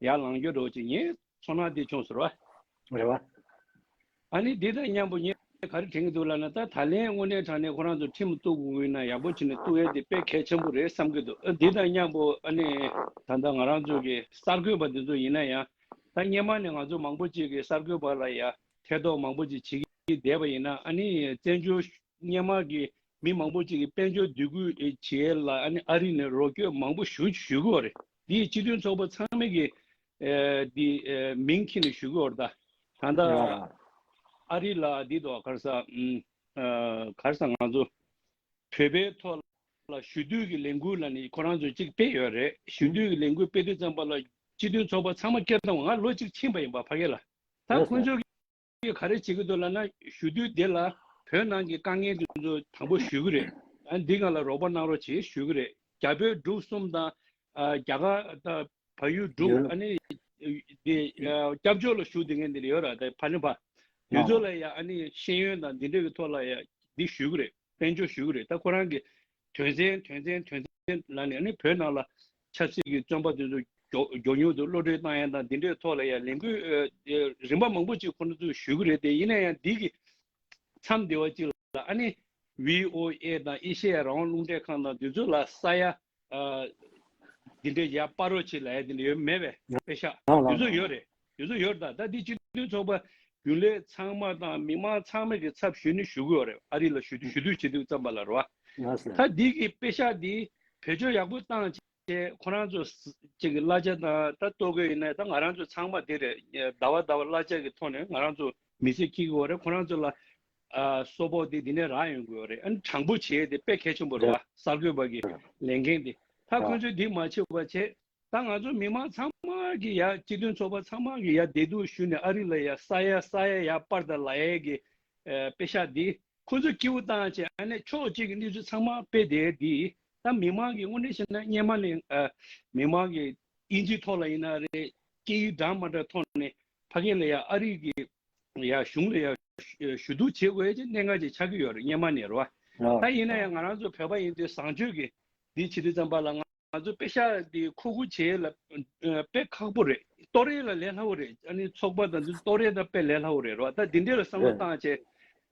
ཡར་ལངས་རྒྱུ་འདྲ་བོ་ཅིག་ངས་ཚོར་སྣང་འདི་བྱུང་སོང་ར། རེད་བ། ཨ་ནི་འདི་དང་མཉམ་པོ་ངས་ག་རེ་དྲན་གྱི་འདུག་ལབ་ན། ད་ད་ལན་དངོས་གནས་དྲང་གནས་ཁོ་རང་ཚོ་ཁྲིམས་གཏུག་དགོས་ཀྱི་ཡིན་ན་ཡག་པོ་བྱས་ནས་གཏུག་ཡས་དེ་དཔེ་གལ་ཆེན་པོ་རེད་བསམ་གྱི་འདུག་ཨ་འདི་དང་མཉམ་པོ་ཨ་ནི་ད་ལྟ་ང་རང་ཚོ་གི་གསར་འགོད་པ་འདི་ཚོ་ཡིན་ན་ཡང་ད་སྔོན་མ་ནས་ང་ཚོ་མང་པོ་ཅིག་གི་གསར་འགོད་པ་ལ་ཡ་ཐེ་གཏོགས་མང་པོ་ཅིག་བྱེད་ཀྱི་བསྡད་པ་ཡིན་ན། ཨ་ནི་བཙན་བྱོལ་སྔོན་མ་གི་མི་མང་པོ་ཅིག་གིས་དཔལ་འབྱོར་འདུ་འགོད་བྱེད་ཡས་ལ་ཨ་ནི་ཨ་རི་ནས་རོགས་སྐྱོར་མང་པོ་ཞུ་ཞུ་གི་ཡོད་རེད། འདི་སྤྱི་མཐུན་ཚོགས་པ་ཚང་མ་གི་ཨེ་འདི་ཨེ་མིང་འཁྱེར་ནས་ཞུ་གི་ཡོད་རེད། ད་ད་ལྟ་ཨ་རི་ལ་འདི་དོ་ག་རེ་ཟ་ཨམ་ཨ་ག་རེ་ཟ་ང་ཚོ་བོད་པའི་ཐོག་ལ་ཞུ་གཏུག་གི་ལས་འགུལ་ལ་ནི་ཁོ་རང་ཚོས་གཅིག་སྤེལ་ཡོད་རེད། ཞུ་གཏུག་གི་ལས་འགུལ་སྤེལ་དུས་ཙམ་པ་ལ་སྤྱི་མཐུན་ཚོགས་པ་ཚང་མ་སྐད་བཏང་བ། ང་ལོ་གཅིག་ཕྱིན་པ་ཡིན་པ་ཕ་གི་ལ། ད་ཁོང་ཚོ་གིས་ག་རེ་བྱེད་ཀྱི་འདུག་ལབ་ན། ཞུ་གཏུག་དེ་ལ་བོད་ནང་གི་དཀའ་ངལ་དེ་ཚོ་དང་པོ་ཞུ་གི་རེད། ཨ་འདི་སྒང་ལ་རོགས་པ་གནང་རོགས་བྱེད་ཞུ་གི་རེད། རྒྱ་བོད་འབྲུག་གསུམ་དང་ཨ་རྒྱ་གར་དང་བལ་ཡུལ་འབྲུག་ཨ་ནི་དེ་ཨ་སྐྱབས་བཅོལ་ལ་བཞུགས་བསྡད་མཁན་དེ་འདྲ་ཡོད་ར། དེ་ཕ་ནི་ཕ་དེ་ཚོ་ལ་ཡ་ཨ་ནི་ཤེས་ཡོན་དང་འདི་འདྲ་གི་ཐོག་ལ་ཡ་འདི་ཞུ་གི་རེད། དཔལ་འབྱོར་ཞུ་གི་རེད། ད་ཁོ་རང་གི་དོན་ཚན་དོན་ཚན་དོན་ཚན་ལ་ནི་ཨ་ནི་བོད་ནང་ལ་ཆབ་སྲིད་ཀྱི་བཙོན་པ་དེ་ཚོ་མགྱོགས་མགྱོགས་མྱུར་དུ་གློད་གྲོལ་བཏང་ཡ་དང་འདི་འདྲའི་ཐོག་ལ་ཡ་ལས་འགུལ་ཨ་རིམ་པ་མང་པོ་ཅིག་ཁོ་ན་ཚོས་ཞུ་གི་རེད་དེ། ཡིན་ན་ཡང་འདི་གི་མཚམས་བདེ་བ་ཅིག་ལ་ཨ་ནི་བྷི་ཨོ་ཨེ་དང་ཨེ་ཤེ་ཡ་རང་དབང་རླུང་འཕྲིན་ཁང་དང་འདི་ཚོ་ལ་ས་ཡ་ཨ་འདི་འདྲའི་ཡ་སྤར་རོགས་བྱེད་ལབ་ཡ་འདི་འདྲ་ཡོད་མེད་པས། པེ་ཤག་འདི་ཚོ་ཡོད་རེད། འདི་ཚོ་ཡོད་རེད། ད་ད་འདི་སྤྱི་ དོན་ཚོགས་པ་རྒྱུན་ལས་ཚང་མ་དང་མི་མང་ཚང་མ་གི་ཚབ་ཞུས་ནས་ཞུ་གི་ཡོད་རེད། ཨ་རི་ལ་ཞུ་དུས་ཞུ་དུས་བྱེད་དུས་ཙམ་པ་ལ་རེད་བ། ད་འདི་གི་པེ་ཤག་འདི་བེད་སྤྱོད་ཡག་པོ་བཏང་བྱས་ཁོ་རང་ཚོ་ཅིག་གི་གླ་ཆ་དང་ད་ལྟོ་གོས་ཡིན་ན་ད་ང་རང་ཚོ་ཚང་མ་འདི་རེད། ཟླ་བ་ཟླ་བ་གླ་ཆ་གི་ཐོག་ནས་ང་རང་ཚོ་མི་ཚེ་སྐྱིད་གི་ཡོད་རེད། ཁོ་རང་ཚོ་ལ་ཨ་གསོལ་ཕོགས་འདི་འདི་ནས་རག་ཡོང་གི་ཡོད་རེད། ཨ་ནི་དྲང་པོ་བྱས་ཏེ་དཔེ་གལ་ཆེན་པོ་རེད་བ། གསར་འགོད་པ་གི་ལས་འགན་འདི་ད་ཁོ་ཚོས་འདི་མ་བྱེད་པ་བྱས། ད་ང་ཚོ་མི་མང་ཚང་མ་གི་ཡ་སྤྱི་མཐུན་ཚོགས་པ་ཚང་མ་གི་ཡ་བདེ་སྡུག་ཞུ་ནས་ཨ་རི་ལ་ཡ་ས་ཡ་ས་ཡ་ཡ་པར་དང་ལ་ཡའི་གི་ཨ་པེ་ཤག་འདི་ཁོ་ཚོ་སྐྱིད་པོ་བཏང་བྱས། ཨ་ནི་ཕྱོགས་གཅིག་གི་གནས་ཚུལ་ཚང་མ་དཔེ་དེ་འདི་ད་མི་མང་གི་དངོས་གནས་བཤད་ན་སྔོན་མ་ནས་ཨ་མི་མང་གི་ཨིན་ཇི་ཐོག་ལ་ཡིན་ན་རེད། སྐད་ཡིག་འདྲ་མ་འདྲ་ཐོག་ནས་ཕ་གི་ལ་ཡ་ཨ་རི་གི་ཡ་གཞུང་ལ་ཡ་ཞུ་གཏུག་བྱེད་དགོས་ཀྱི་གནད་འགག་ཅིག་ཆགས་ཀྱི་ཡོད་རེད། སྔོན་མ་ནས་རེད་བ། ད་ཡིན་ན་ཡང་ང་རང་ཚོ་བོད་པ་ཡིན་དུས་བཟང་སྤྱོད་ཀྱི་འདི་བྱེད་དུས་ཙམ་པ་ལ་ང་ང་ཚོ་པེ་ཤག་འདི་མཁོ་དགུ་བྱེད་ལ་ཨ་དཔེ་ཁག་པོ་རེད། གཏོར་ཡས་ལ་ལས་སླ་བོ་རེད། ཨ་ནི་ཚོགས་པ་དང་འདི་གཏོར་ཡས་ད་དཔེ་ལས་སླ་བོ་རེད་རོ། ད་འདི་འདྲས་ལ་བསམ་བློ་བཏང་བྱས་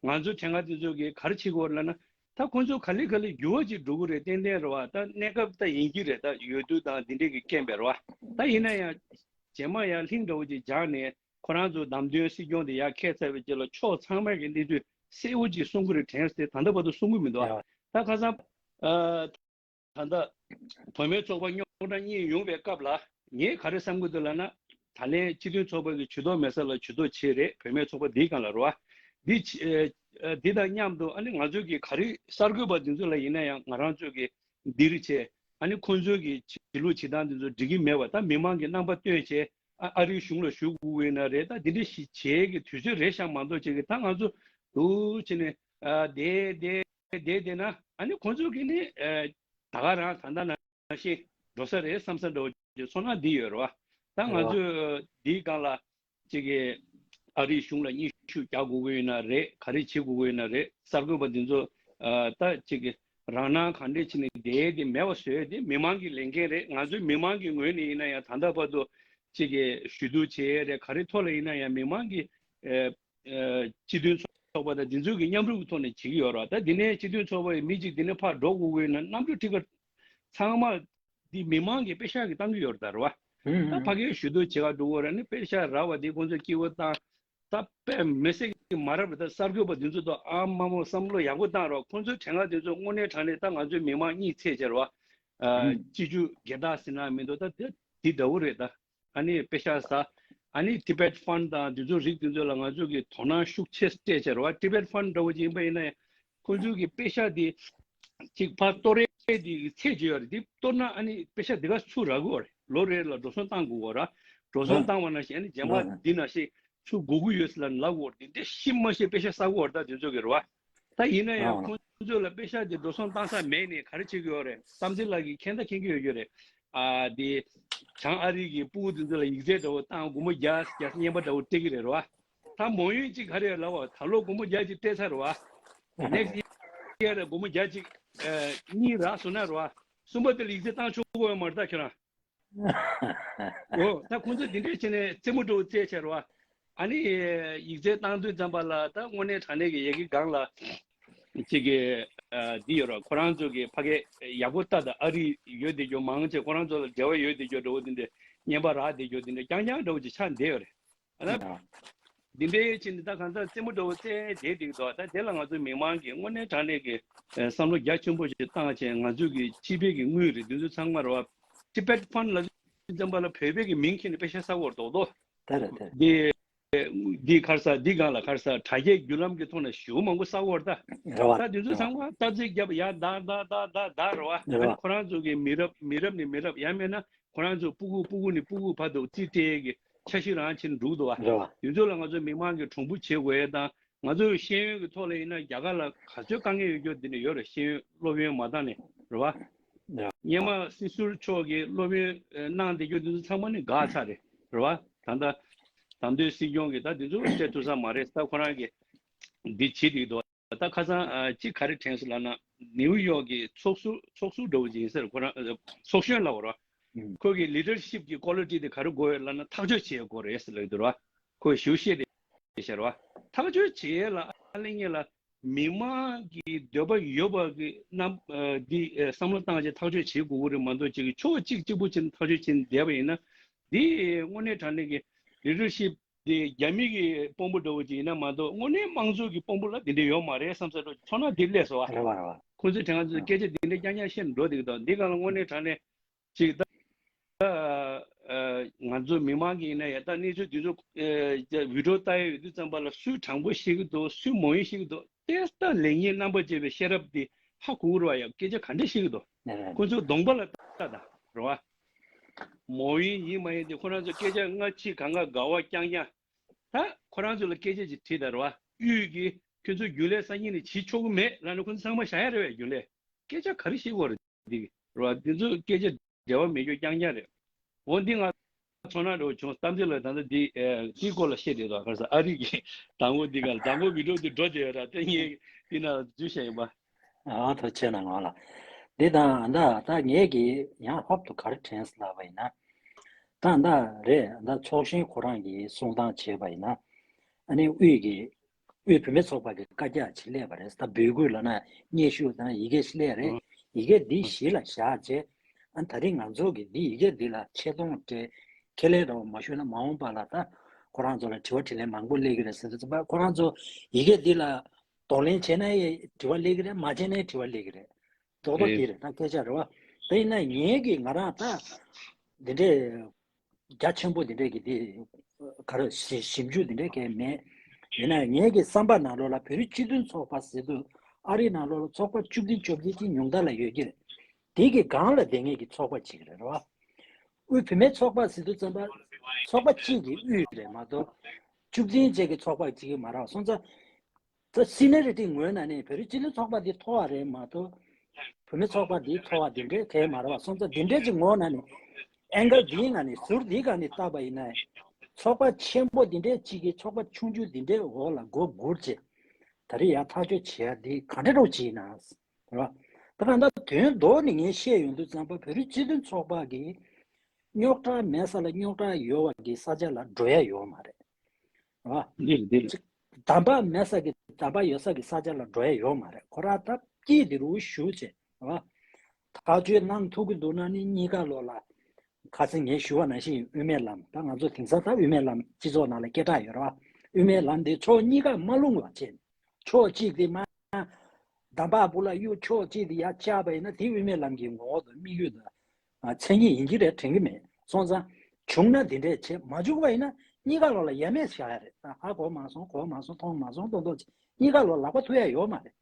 ང་ཚོ་དེ་སྔ་དེ་ཚོ་གིས་ག་རེ་བྱེད་དགོས་རེད་ལབ་ན། ད་ཁོང་ཚོ་ག་ལེ་ག་ལེ་འགྱུར་བ་ཅིག་འགྲོ་གི་རེད། ཏན་ཏན་རེད་བ། ད་གནས་སྐབས་ད་ཡིན་གྱི་རེད། ད་འོས་བསྡུ་དང་འདི་འདྲས་ཀྱི་རྐྱེན་པས་རེད་བ། ད་ཡིན་ན་ཡང་རྗེས་མ་ཡང་ལྷིང་འདྲ་བོ་ཅིག་སྦྱངས་ནས་ཁོ་རང་ཚོ་བདམས་ཐོན་སྲིད་སྐྱོང་དེ་ཡར་འཁྱེར་ཚར་བའི་རྗེས་ལ་ཕྱོགས་ཚང་མ་གི་གནས་ཚུལ་གསལ་བོ་ཅིག་གསུང་གི་རེད་དྲན་སོང་། དེ་ད་ལྟ་བར་དུ་གསུང་གི་མི་འདུག་ཨ། ད་ཁ་སང་ཨ། ད་ལྟ་བུད་མེད་ཚོགས་པ་རྙོག་དྲ་གཉིས་ཡོང་བའི་སྐབས་ལ་ངས་ག་རེ་བསམ་གྱི་འདུག་ལབ་ན། ད་ལན་སྤྱི་མཐུན་ཚོགས་པ་གི་ཇུས་གཏོགས་མེད་ས་ལ་ཇུས་གཏོགས་བྱེད་རེད། བུད་མེད་ཚོགས་པ་འདིའི་སྒང་ལ་རེད་བ། འདི་ཨ་འདི་དང་མཉམ་དུ་ཨ་ནི་ང་ཚོ་གི་ག་རེ་གསར་འགོད་པ་འདི་ཚོ་ལ་ཡིན་ན་ཡང་ང་རང་ཚོ་གི་འདིར་བྱས། ཨ་ནི་ཁོང་ཚོའི་གི་བྱེད་ལུགས་བྱེད་སྟངས་འདི་ཚོ་འགྲིག་གི་མེད་པ། ད་མི་མང་གི་རྣམ་པ་སྟོན་བྱས་ཨ་ཨ་རིའི་གཞུང་ལ་ཞུ་དགོས་ཀྱི་ཡིན་ན་རེད། ད་འདི་འདྲ་ཞིག་བྱེད་ཀྱི་དུས་ཚོད་རེད་ཤག་མ་གཏོགས་བྱེད་ཀྱི་ད་ང་ཚོ་འདུག་བྱས་ནས་ཨ་བསྡད་བསྡད་བསྡད་བསྡད་ན་ཨ་ནི་ཁོང་ཚོ་གི་ནི་ཨ་ད་ག་རང་ད་ལྟ་ནང་བཞིན་འགྲོ་ས་རེད་བསམ་ས་འདྲ་བོ་ཅིག་ཚོར་སྣང་འདི་ཡོད་རེད་བ། ད་ང་ཚོས་འདིའི་སྒང་ལ་ཅིག་གི་ཨ་རིའི་གཞུང་ལ་སྙན་ཞུ་རྒྱག་དགོས་ཀྱི་ཡོད་ན་རེད། ག་རེ་བྱེད་དགོས་ཀྱི་ཡོད་ན་རེད། གསར་འགོད་པ་འདི་ཚོ་ཨ་ད་ཅིག་གི་རང་སྣང་གང་འདྲས་བྱས་ནས་བསྡད་དེ་མེད་པ་བཟོས་དེ་མི་མང་གི་ལས་འགན་རེད། ང་ཚོའི་མི་མང་གི་ངོས་ནས་ཡིན་ན་ཡང་ད་ལྟ་བར་དུ་ཅིག་གི་ཞུ་གཏུག་བྱས་རེད། ག་རེ་ཐོག་ལ་ཡིན་ན་ཡང་མི་མང་གི་ཨ་ཨ་སྤྱི་མཐུན་ཚོགས་པ་དང་འདི་ཚོ་གི་མཉམ་རུབ་ཀྱི་ཐོག་ནས་བྱེད་ཀྱི་ཡོད་རེད། ད་འདི་ནས་སྤྱི་མཐུན་ཚོགས་པ་ཡི་མི་གཅིག་འདི་ནས་ཕར་འགྲོ་དགོས་ཀྱི་ཡོད་ན་གནམ་གྲུ་ཊི་ཀེ་ཊི་ཚང་མ་འདི་མི་མང་གིས་པེ་ཤག་གིས་བཏང་གི་ཡོད་རེད་ད་རེད་བ། ད་ཕ་གིའི་ཞུ་གཏུག་བྱེད་ག་འགྲོ་དགོས་རེད། ནི་པེ་ཤག་རག་པ་འདི་ཁོང་ཚོས་སྐྱིད་པོ་བཏང་། ད་དཔེ་མི་སྲིད་ཀྱི་མ་རབས་རེད། ད་གསར་འགོད་པ་འདི་ཚོ་ད་ཨ་མ་མོ་བསམ་བློ་ཡག་པོ་བཏང་རོགས། ཁོང་ཚོའི་དྲན་ཁ་འདི་ཚོ་དངོས་གནས་དྲང་གནས་ད་ང་ཚོའི་མི་མང་གཉིད་ཚད་བྱེད་རེད་བ། ཨ་སྤྱི་རྒྱུ་སྒེར་བདག་ཟེར་ན་མི་འདུག་ད་དེ་འདི་འདྲ་བོ་རེད་ད། ཨ་ནི་པེ་ཤག་ཟ། ཨ་ནི་Tibet Fund དང་འདི་ཚོ་རིགས་འདི་ཚོ་ལ་ང་ཚོ་གི་དོ་སྣང་ཤུགས་ཆེ་སྤྲད་བྱས་རེད་བ། Tibet Fund འདྲ་བོ་ཅིག་ཡིན་པ་ཡིན་ན་ཡང་ཁོང་ཚོ་གི་པེ་ཤག་འདི་ཅིག་ཕར་གཏོར་ཡས་འདི་ཚད་ཅིག་ཡོད་རེད། འདི་གཏོར་ན་ཨ་ནི་པེ་ཤག་འདི་ག་ཚུར་རག་གི་ཡོད་རེད། ལོ་རེ་ལ་འགྲོ་སོང་བཏང་དགོས་ཡོད་རེད། འགྲོ་སོང་བཏང་བ་ནང་བཞིན་ཨ་ནི་རྗེས་མ་འདི་ནང་བཞིན་ཚུར་དགོས་ཀྱི་ཡོད་ཟེར་ལབ་ལབ་ཡོད་རེད། འདི་འདྲ་ཤི་མ་ཤི་པེ་ཤག་ཟ་གི་ཡོད་རེད། ད་འདི་ཚོ་གི་རེད་བ། ད་ཡིན་ན་ཡང་ཁོང་ཚོ་ལ་པེ་ཤག་དེ་འགྲོ་སོང་བཏང་ས་མེད་ནས་ག་རེ་བྱེད་ཀྱི་ཡོད་རེད། བསམ་འཛིན་ལགས་ཀྱིས་མཁྱེན་ད་མཁྱེན་གྱི་ཡོད་ཀྱི་རེད། ཨ་དེ་བྱང་ཨ་རི་གི་སྤུ་གུ་དེ་ཚོ་ལ་ཡིག་ཚད་འདྲ་བོ་བཏང་། སྒོར་མོ་བརྒྱ་བརྒྱ་བརྙན་པར་འདྲ་བོ་སྤྲད་ཀྱི་རེད་རོ། ད་མང་ཡུན་གཅིག་ག་རེ་ལབ་པ། ད་ལོ་སྒོར་མོ་བརྒྱ་གཅིག་སྤྲད་ཚར་རོ། Next year སྒོར་མོ་བརྒྱ་གཅིག་ཨ་གཉིས་རག་སོང་ན་རོ། གསུམ་པ་དེ་ལ་ཡིག་ཚད་བཏང་ཆོག་གི་ཡོད་མ་རེད་ད་ཁྱོད་རང་། འོ་ད་ཁོང་ཚོ་འདི་འདྲས་བྱས་ནས་རྩེད་མོ་འདྲ་བོ་རྩེད་བྱས་རོ། ཨ་ནི་ཡིག་ཚད་བཏང་དུས་ཙམ་པ་ལ་ད་དངོས་གནས་དྲང་གནས་ཀྱི་ཡ་གི་སྒང་ལ་ཅིག་གི་ཨ་འདི་ཡོད་རོ། ཁོ་རང་ཚོ་གི་ཕ་གི་ཡག་པོ་ལྟ་ད་ཨ་རི་ཡོད་བསྡད་རྒྱུ་མང་ཆེ་ཁོ་རང་ཚོ་ལ་འབྲེལ་བ་ཡོད་བསྡད་རྒྱུ་འདྲ་བོ་འདི་འདྲས་བརྙན་པར་རག་བསྡད་རྒྱུ་འདི་འདྲས་རྐྱང་རྐྱང་འདྲ་བོ་ཅིག་ཆགས་བསྡད་ཡོད་རེད། ཨ་ན། འདི་འདྲའི་ཕྱིར་འདི་ད་གང་ལྟར་རྩེད་མོ་འདྲ་བོ་རྩེ་བསྡད་འདུག་དོ། ད་དེ་ལ་ང་ཚོ་མི་མང་གིས་དངོས་གནས་དྲང་གནས་ཀྱི་ཨ་བསམ་བློ་རྒྱ་ཆེན་པོ་ཞིག་བཏང་བྱས་ང་ཚོའི་གི་སྤྱི་པའི་གི་དངུལ་རེད། འདི་ཚོ་ཚང་མ་རེད་བ། Tibet Fund ལ་འཛོམས་པ་ལ་བོད་པའི་གི་མིང་ཁྱེར་ནས་པེ་ཤག་ཟ་གི་ཡོད་རེད་དོ། ད་རེད་ད་རེད། འདི་འདི་ག་རེ་ཟ། འདི་སྒང་ལ་ག་རེ་ཟ། དྲ་རྒྱའི་བརྒྱུད་ལམ་གྱི་ཐོག་ནས་ཞེ་པོ་མང་པོ་ཟ་གི་ཡོད་རེད་ད། རེད་བ། ད་འདི་ཚོ་ཚང་མ་རྟགས་རྩིས་བརྒྱབ་ཡ་ད་ད་ད་ད་ད་རེད་བ། རེད་བ། ཁོ་རང་ཚོ་གི་མི་རབས་མི་རབས་ནས་མི་རབས་ཡང་མིན་ན། ཁོ་རང་ཚོ་སྤུ་གུ་སྤུ་གུ་ནས་སྤུ་གུ་བར་དུ་རྩིས་སྤྲད་ཡས་ཀྱི་འཆར་གཞི་རང་བྱས་ནས་འགྲོ་གི་འདུག་བ། རེད་བ། དེ་ཚོ་ལ་ང་ཚོ་མི་མང་གིས་གྲོང་སྦུག་བྱེད་དགོས་ཡས་དང་། ང་ཚོ་ཤེས་ཡོན་གྱི་ཐོག་ལ་ཡིན་ན་རྒྱ་གར་ལ་ག་ཚོད་དཀའ་ངལ་ཡོད་རྒྱུ་འདི་འདྲ་ཡོད་རེད། ཤེས་ཡོན་སློབ་ཡོན་མ་བཏང་ནས་རེད་བ། རེད་བ། སྔོན་མ་སྲིད་ཟུར་མཆོག་གིས་སློབ་ཡོན་ཨ་གནང་བསྡད་རྒྱུ་འདི་ཚོ་ཚང་མ་ནི་འགག་ཚར་རེད། རེད་བ། ད་ལྟ་བདམས་ཐོན་སྲིད་སྐྱོང་གིས་ད་འདི་ཚོ་སྤྲད་ཐུབ་ས་མ་རེད། ད་ཁོ་རང་གིས་འདི་བྱེད་བསྡད་འདུག་ད་ཁ་སང་ཨ་གཅིག་ག་རེ་དྲན་སོང་ལབ་ན། ནིའུ་ཡོག་གི་ཚོགས་ཟུར་ཚོགས་ཟུར་འདྲ་བོ་ཅིག་ཡིན་ས་རེད། ཁོ་རང་ཨ་ཚོགས་གཞོན་ལབ་དགོས་རེད། ཁོ་གི་ལི་ཌར་ཤིབ་ཀྱི་ཀོ་ལི་ཊི་དེ་ག་རེ་དགོས་ཡོད་ལབ་ན། ཐག་གཅོད་བྱེད་དགོས་རེད་ཟེར་ལབ་ཀྱི་འདུག་རེད་བ། ཁོས་ཞེ་པོ་བཤད་བསྡད་ཤག་རེད་བ། ཐག་གཅོད་བྱེད་ཡས་ལ་ཨ་ལེ་ངེད་ལ་མི་མང་གི་འདོད་པ་ཡོད་པ་གི་རྣམ་ཨ་འདི་ཨ་བསམ་བློ་བཏང་བྱས་ཐག་གཅོད་བྱེད་དགོས་ཀྱི་རེད་མ་གཏོགས། ཅིག་གི་ཕྱོགས་གཅིག་གཅིག་པུ་བྱས་ནས་ཐག་གཅོད་བྱས་ནས་བསྡད་པ་ཡིན་ན། འདི་དངོས་གནས་དྲང་གནས་ཀྱི་ལི་ཌར་ཤིབ་ དེ་རྒྱ་མི་གི་དཔོན་པོ་འདྲ་བོ་ཅིག་ཡིན་ན་མ་གཏོགས་དངོས་གནས་དམངས་གཙོ་གི་དཔོན་པོ་ལ་དེ་འདྲ་ཡོད་མ་རེད་བསམ་ས་འགྲོ་ཚོར་སྣང་དེ་སླེབས་སོང་བ། རེད་བ་རེད་བ། ཁོང་ཚོས་དེ་སྔ་ཚོས་སྐད་ཆ་དེ་འདྲ་རྐྱང་རྐྱང་བཤད་ནས་འགྲོ་བསྡད་ཀྱི་འདུག་འདི་ག་ལ་དངོས་གནས་དྲང་གནས་ཅིག་ད། ང་ཚོ་མི་མང་གི་ཡིན་ན་ཡང་ད་གནས་ཚུལ་འདི་ཚོ་བི་ཌིའོ་ལྟ་ཡི་ཡོད་དུས་ཙམ་པ་ལ་སུས་དྲང་པོ་ཤེས་ཀྱི་འདུག་སུས་མ་ཡིན་ཤེས་ཀྱི་འདུག་དེ་ལྟ་ལེགས་ཉེས་རྣམ་པར་འབྱེད་པའི་ཤེས་རབ་དེ་ཧ་གོ་གི་རེད་བ། ཡང་སྐད་ཆ་ག་འདྲ་བཤད་ཀྱི་འདུག་ཁོ་ཚོའི་གདོང་པ་ལ་ལྟ་དང་རེད་བ། མ་ཡིན་ཡིན་མ་ཡིན་དེ་ཁོ་རང་ཚོ་སྐད་ཆ་སྔ་ཕྱི་གང་ག་དགའ་བ་རྐྱང་རྐྱང་། ད་ཁོ་རང་ཚོ་ལ་སྐད་ཆ་ཅིག་དྲིས་དང་རེད་བ། དབུས་ཀྱི་ཁྱོད་ཚོ་རྒྱུན་ལས་སང་ཉིན་ནས་བྱེད་ཆོག་གི་མེད་ལབ་ན་ཁོ་ཚོ་ཚང་མ་བཞག་ཡ་རེད་བས། རྒྱུན་ལས་སྐད་ཆ་ག་རེ་བཤད་དགོས་རེད་འདི་རེད་བ། འདི་ཚོ་སྐད་ཆ་འབྲེལ་བ་མེད་རྒྱུ་རྐྱང་རྐྱང་རེད། འོ་འདི་ང་ཚོར་སྣང་འདྲ་བོ་བྱུང་། གཏམ་ཚེ་ལགས་ད་ལྟ་འདི་ཨེ་འདིའི་སྐོར་ལ་བཤད་བསྡད་དོ། ག་རེ་ཟེར་ཨ་རི་གི་དང་པོ་འདི་ག་ལ་དང་པོ་བི་ཌིའོ་འདི་འགྲོ་བསྡད་ཡོད་ར། དེ་ངས་འདི་ནང་ལ་འཛུལ་བཞག་ཡིན་པ། ཨ་ཐུགས་རྗེ་གནང་ང་ལ། འདི་དང་ད་ད་ངས་ཀྱི་ཡང་ཧོབ་ཏུ་ག་རེ་དྲན་སོང་ལབ་པ་ཡིན་ན། ད་ད་རེད་ད་ཚོགས་གཞོན་ཁོ་རང་གིས་གསུང་སྟངས་བྱས་པ་ཡིན་ན། ཨ་ནི་དབུས་ཀྱི་དབུས་བུད་མེད་ཚོགས་པ་གི་བཀའ་རྒྱ་ཅིག་སླེབས་པ་རེད། ད་འབོད་སྐུལ་ལབ་ན་སྙན་ཞུ་ད་ཡི་གེ་ཞིག་སླེབས་རེད། ཡི་གེ་འདི་གཞི་ལ་བཞག་རྗེས་ཨ་ད་རིང་ང་ཚོ་གི་འདི་ཡི་གེ་འདི་ལ་ཆེ་མཐོང་སྤྲད་ཁས་ལེན་རོགས་མ་ཞུས་ན་མ་འོངས་པ་ལ་ད་ཁོ་རང་ཚོ་ལ་དྲི་བ་དྲིས་ལན་མང་པོ་སླེབས་ཀྱི་རེད་ཟེར་དུས་ཙམ་པ་ཁོ་རང་ཚོ་ཡི་གེ་འདི་ལ་གདོང་ལེན་བྱས་ན་ཡང་དྲི་བ་སླེབས་ཀྱི་རེད། མ་བྱས་ན་ཡང་དྲི་བ་སླེབས་ཀྱི་རེད། རྡོག་རྡོག་དེ་རེད་ད་སྐད་ཆ་རེད་བ། དེ་ཡིན་ན་ངས་ཀྱི་ང་རང་ད་འདི་འདྲའི་རྒྱ་ཆེན་པོ་འདི་འདྲའི་གི་དེ་ག་རེ་ཞིབ་ཞིབ་འཇུག་འདི་འདྲའི་གས་མེད། ཡིན་ན་ངས་ཀྱི་བསམ་པ་ནང་ལོགས་ལ་བོད་རིགས་སྤྱི་མཐུན་ཚོགས་པ་ཟེར་དུས་ཨ་རིའི་ནང་ལོགས་ལ་ཚོགས་པ་བཅུ་བདུན་བཅོ་བརྒྱད་ཅིག་ཉུང་མཐའ་ལ་ཡོད་ཀྱི་རེད། དེ་གི་སྒང་ལ་བསྡད་མཁན་གྱི་ཚོགས་པ་ཅིག་རེད་རེད་བ། དབུས་བུད་མེད་ཚོགས་པ་ཟེར་དུས་ཙམ་པ་ཚོགས་པ་གཅིག་གི་དབུས་རེད་མ་གཏོགས་བཅུ་བདུན་ཅན་གྱི་ཚོགས་པ་ཅིག་མ་རེད་བ། སོང་ཙང་། ད་སི་ནི་ཡར་རི་ཊི་ངོས་ནས་ནི་བོད་རིགས་སྤྱི་མཐུན་ཚོགས་པ་འདི་མཐོ་བ་རེད་མ་གཏོགས། བུད་མེད་ཚོགས་པ་འདི་མཐོ་བ་འདི་འདྲའི་གལ་མ་རེད་བ། སོང་ཙང་འདི་འདྲའི་ཅིག་ངོས་ནས་ནི་ཨེང་གལ་འདིའི་ངང་ནས་ཟུར་འདིའི་སྒང་ནས་བལྟས་པ་ཡིན་ན། ཚོགས་པ་ཆེན་པོ་འདི་འདྲའི་གཅིག་གིས་ཚོགས་པ་ཆུང་ཆུང་འདི་འདྲའི་འོག་ལ་མགོ་སྒུར་བྱས། ད་རེས་ཡར་ཐག་གཅོད་བྱེད་ཡ་འདི་ག་འདྲ་རོགས་བྱེད་ཡིན་ན། རེད་བ། ད་ག་ད་དོན་མདོ་ནས་ངས་བཤད་ཡོང་དུས་ཙམ་པ་བོད་རིགས་སྤྱི་མཐུན་ཚོགས་པ་གིས་རྙོག་དྲ་མེད་ས་ལ་རྙོག་དྲ་ཡོད་པ་གི་ས་ཆ་ལ་འགྲོ་ཡ་ཡོད་མ་རེད། རེད་བ། འདི་རེད་འདི་རེད། གདམས་པ་མེད་ས་གི་གདམས་པ་ཡོད་ས་གི་ས་ཆ་ལ་འགྲོ་ཡ་ཡོད་མ་རེད། ཁོ་རང་ད་སྐྱིད་དེ་རུ་བཞུགས་བྱས་རེད་བ། ཐག་གཅོད་གནང་ཐུབ་ཀྱི་འདུག་ན་ནི་གཉིས་ཀ་ལོག་ལ། ཁ་སང་ངས་ཞུ་བ་ནང་བཞིན་དབུ་མའི་ལམ་ད་ང་ཚོ་དེང་སང་ད་དབུ་མའི་ལམ་སྤྱི་ཚོགས་ནང་ལ་སྐད་གྲགས་ཡོད་རེད་བ། དབུ་མའི་ལམ་དེ་ཕྱོགས་གཉིས་ཀ་མ་ལྷུང་བ་བྱས། ཕྱོགས་གཅིག་དེ་མ། གདམས་པ་བུ་ལ་གཡུག་ཕྱོགས་གཅིག་དེ་ཡར་བཅག་པ་ཡིན་ན་དེ་དབུ་མའི་ལམ་གྱི་ངོ་བོ་དང་དམིགས་ཡུལ་དང་། མཚན་ཉིད་ཡིན་གྱི་རེད་དྲན་གྱི་མེད། སོང་ཙང་། བྱུང་ན་དེ་འདྲས་བྱེད་མ་བྱུང་བ་ཡིན་ན་གཉིས་ཀ་ལོག་ལ་ཡ་མེད་བཞག་ཡ་རེད། ད་ཧ་གོ་མ་སོང་གོ་མ་སོང་མཐོང་མ་སོང་མཐོང་མཐོང་བྱེད་གཉིས་ཀ་ལོག་ལག་པ་ཐུག་ཡ་ཡོད་མ་རེད།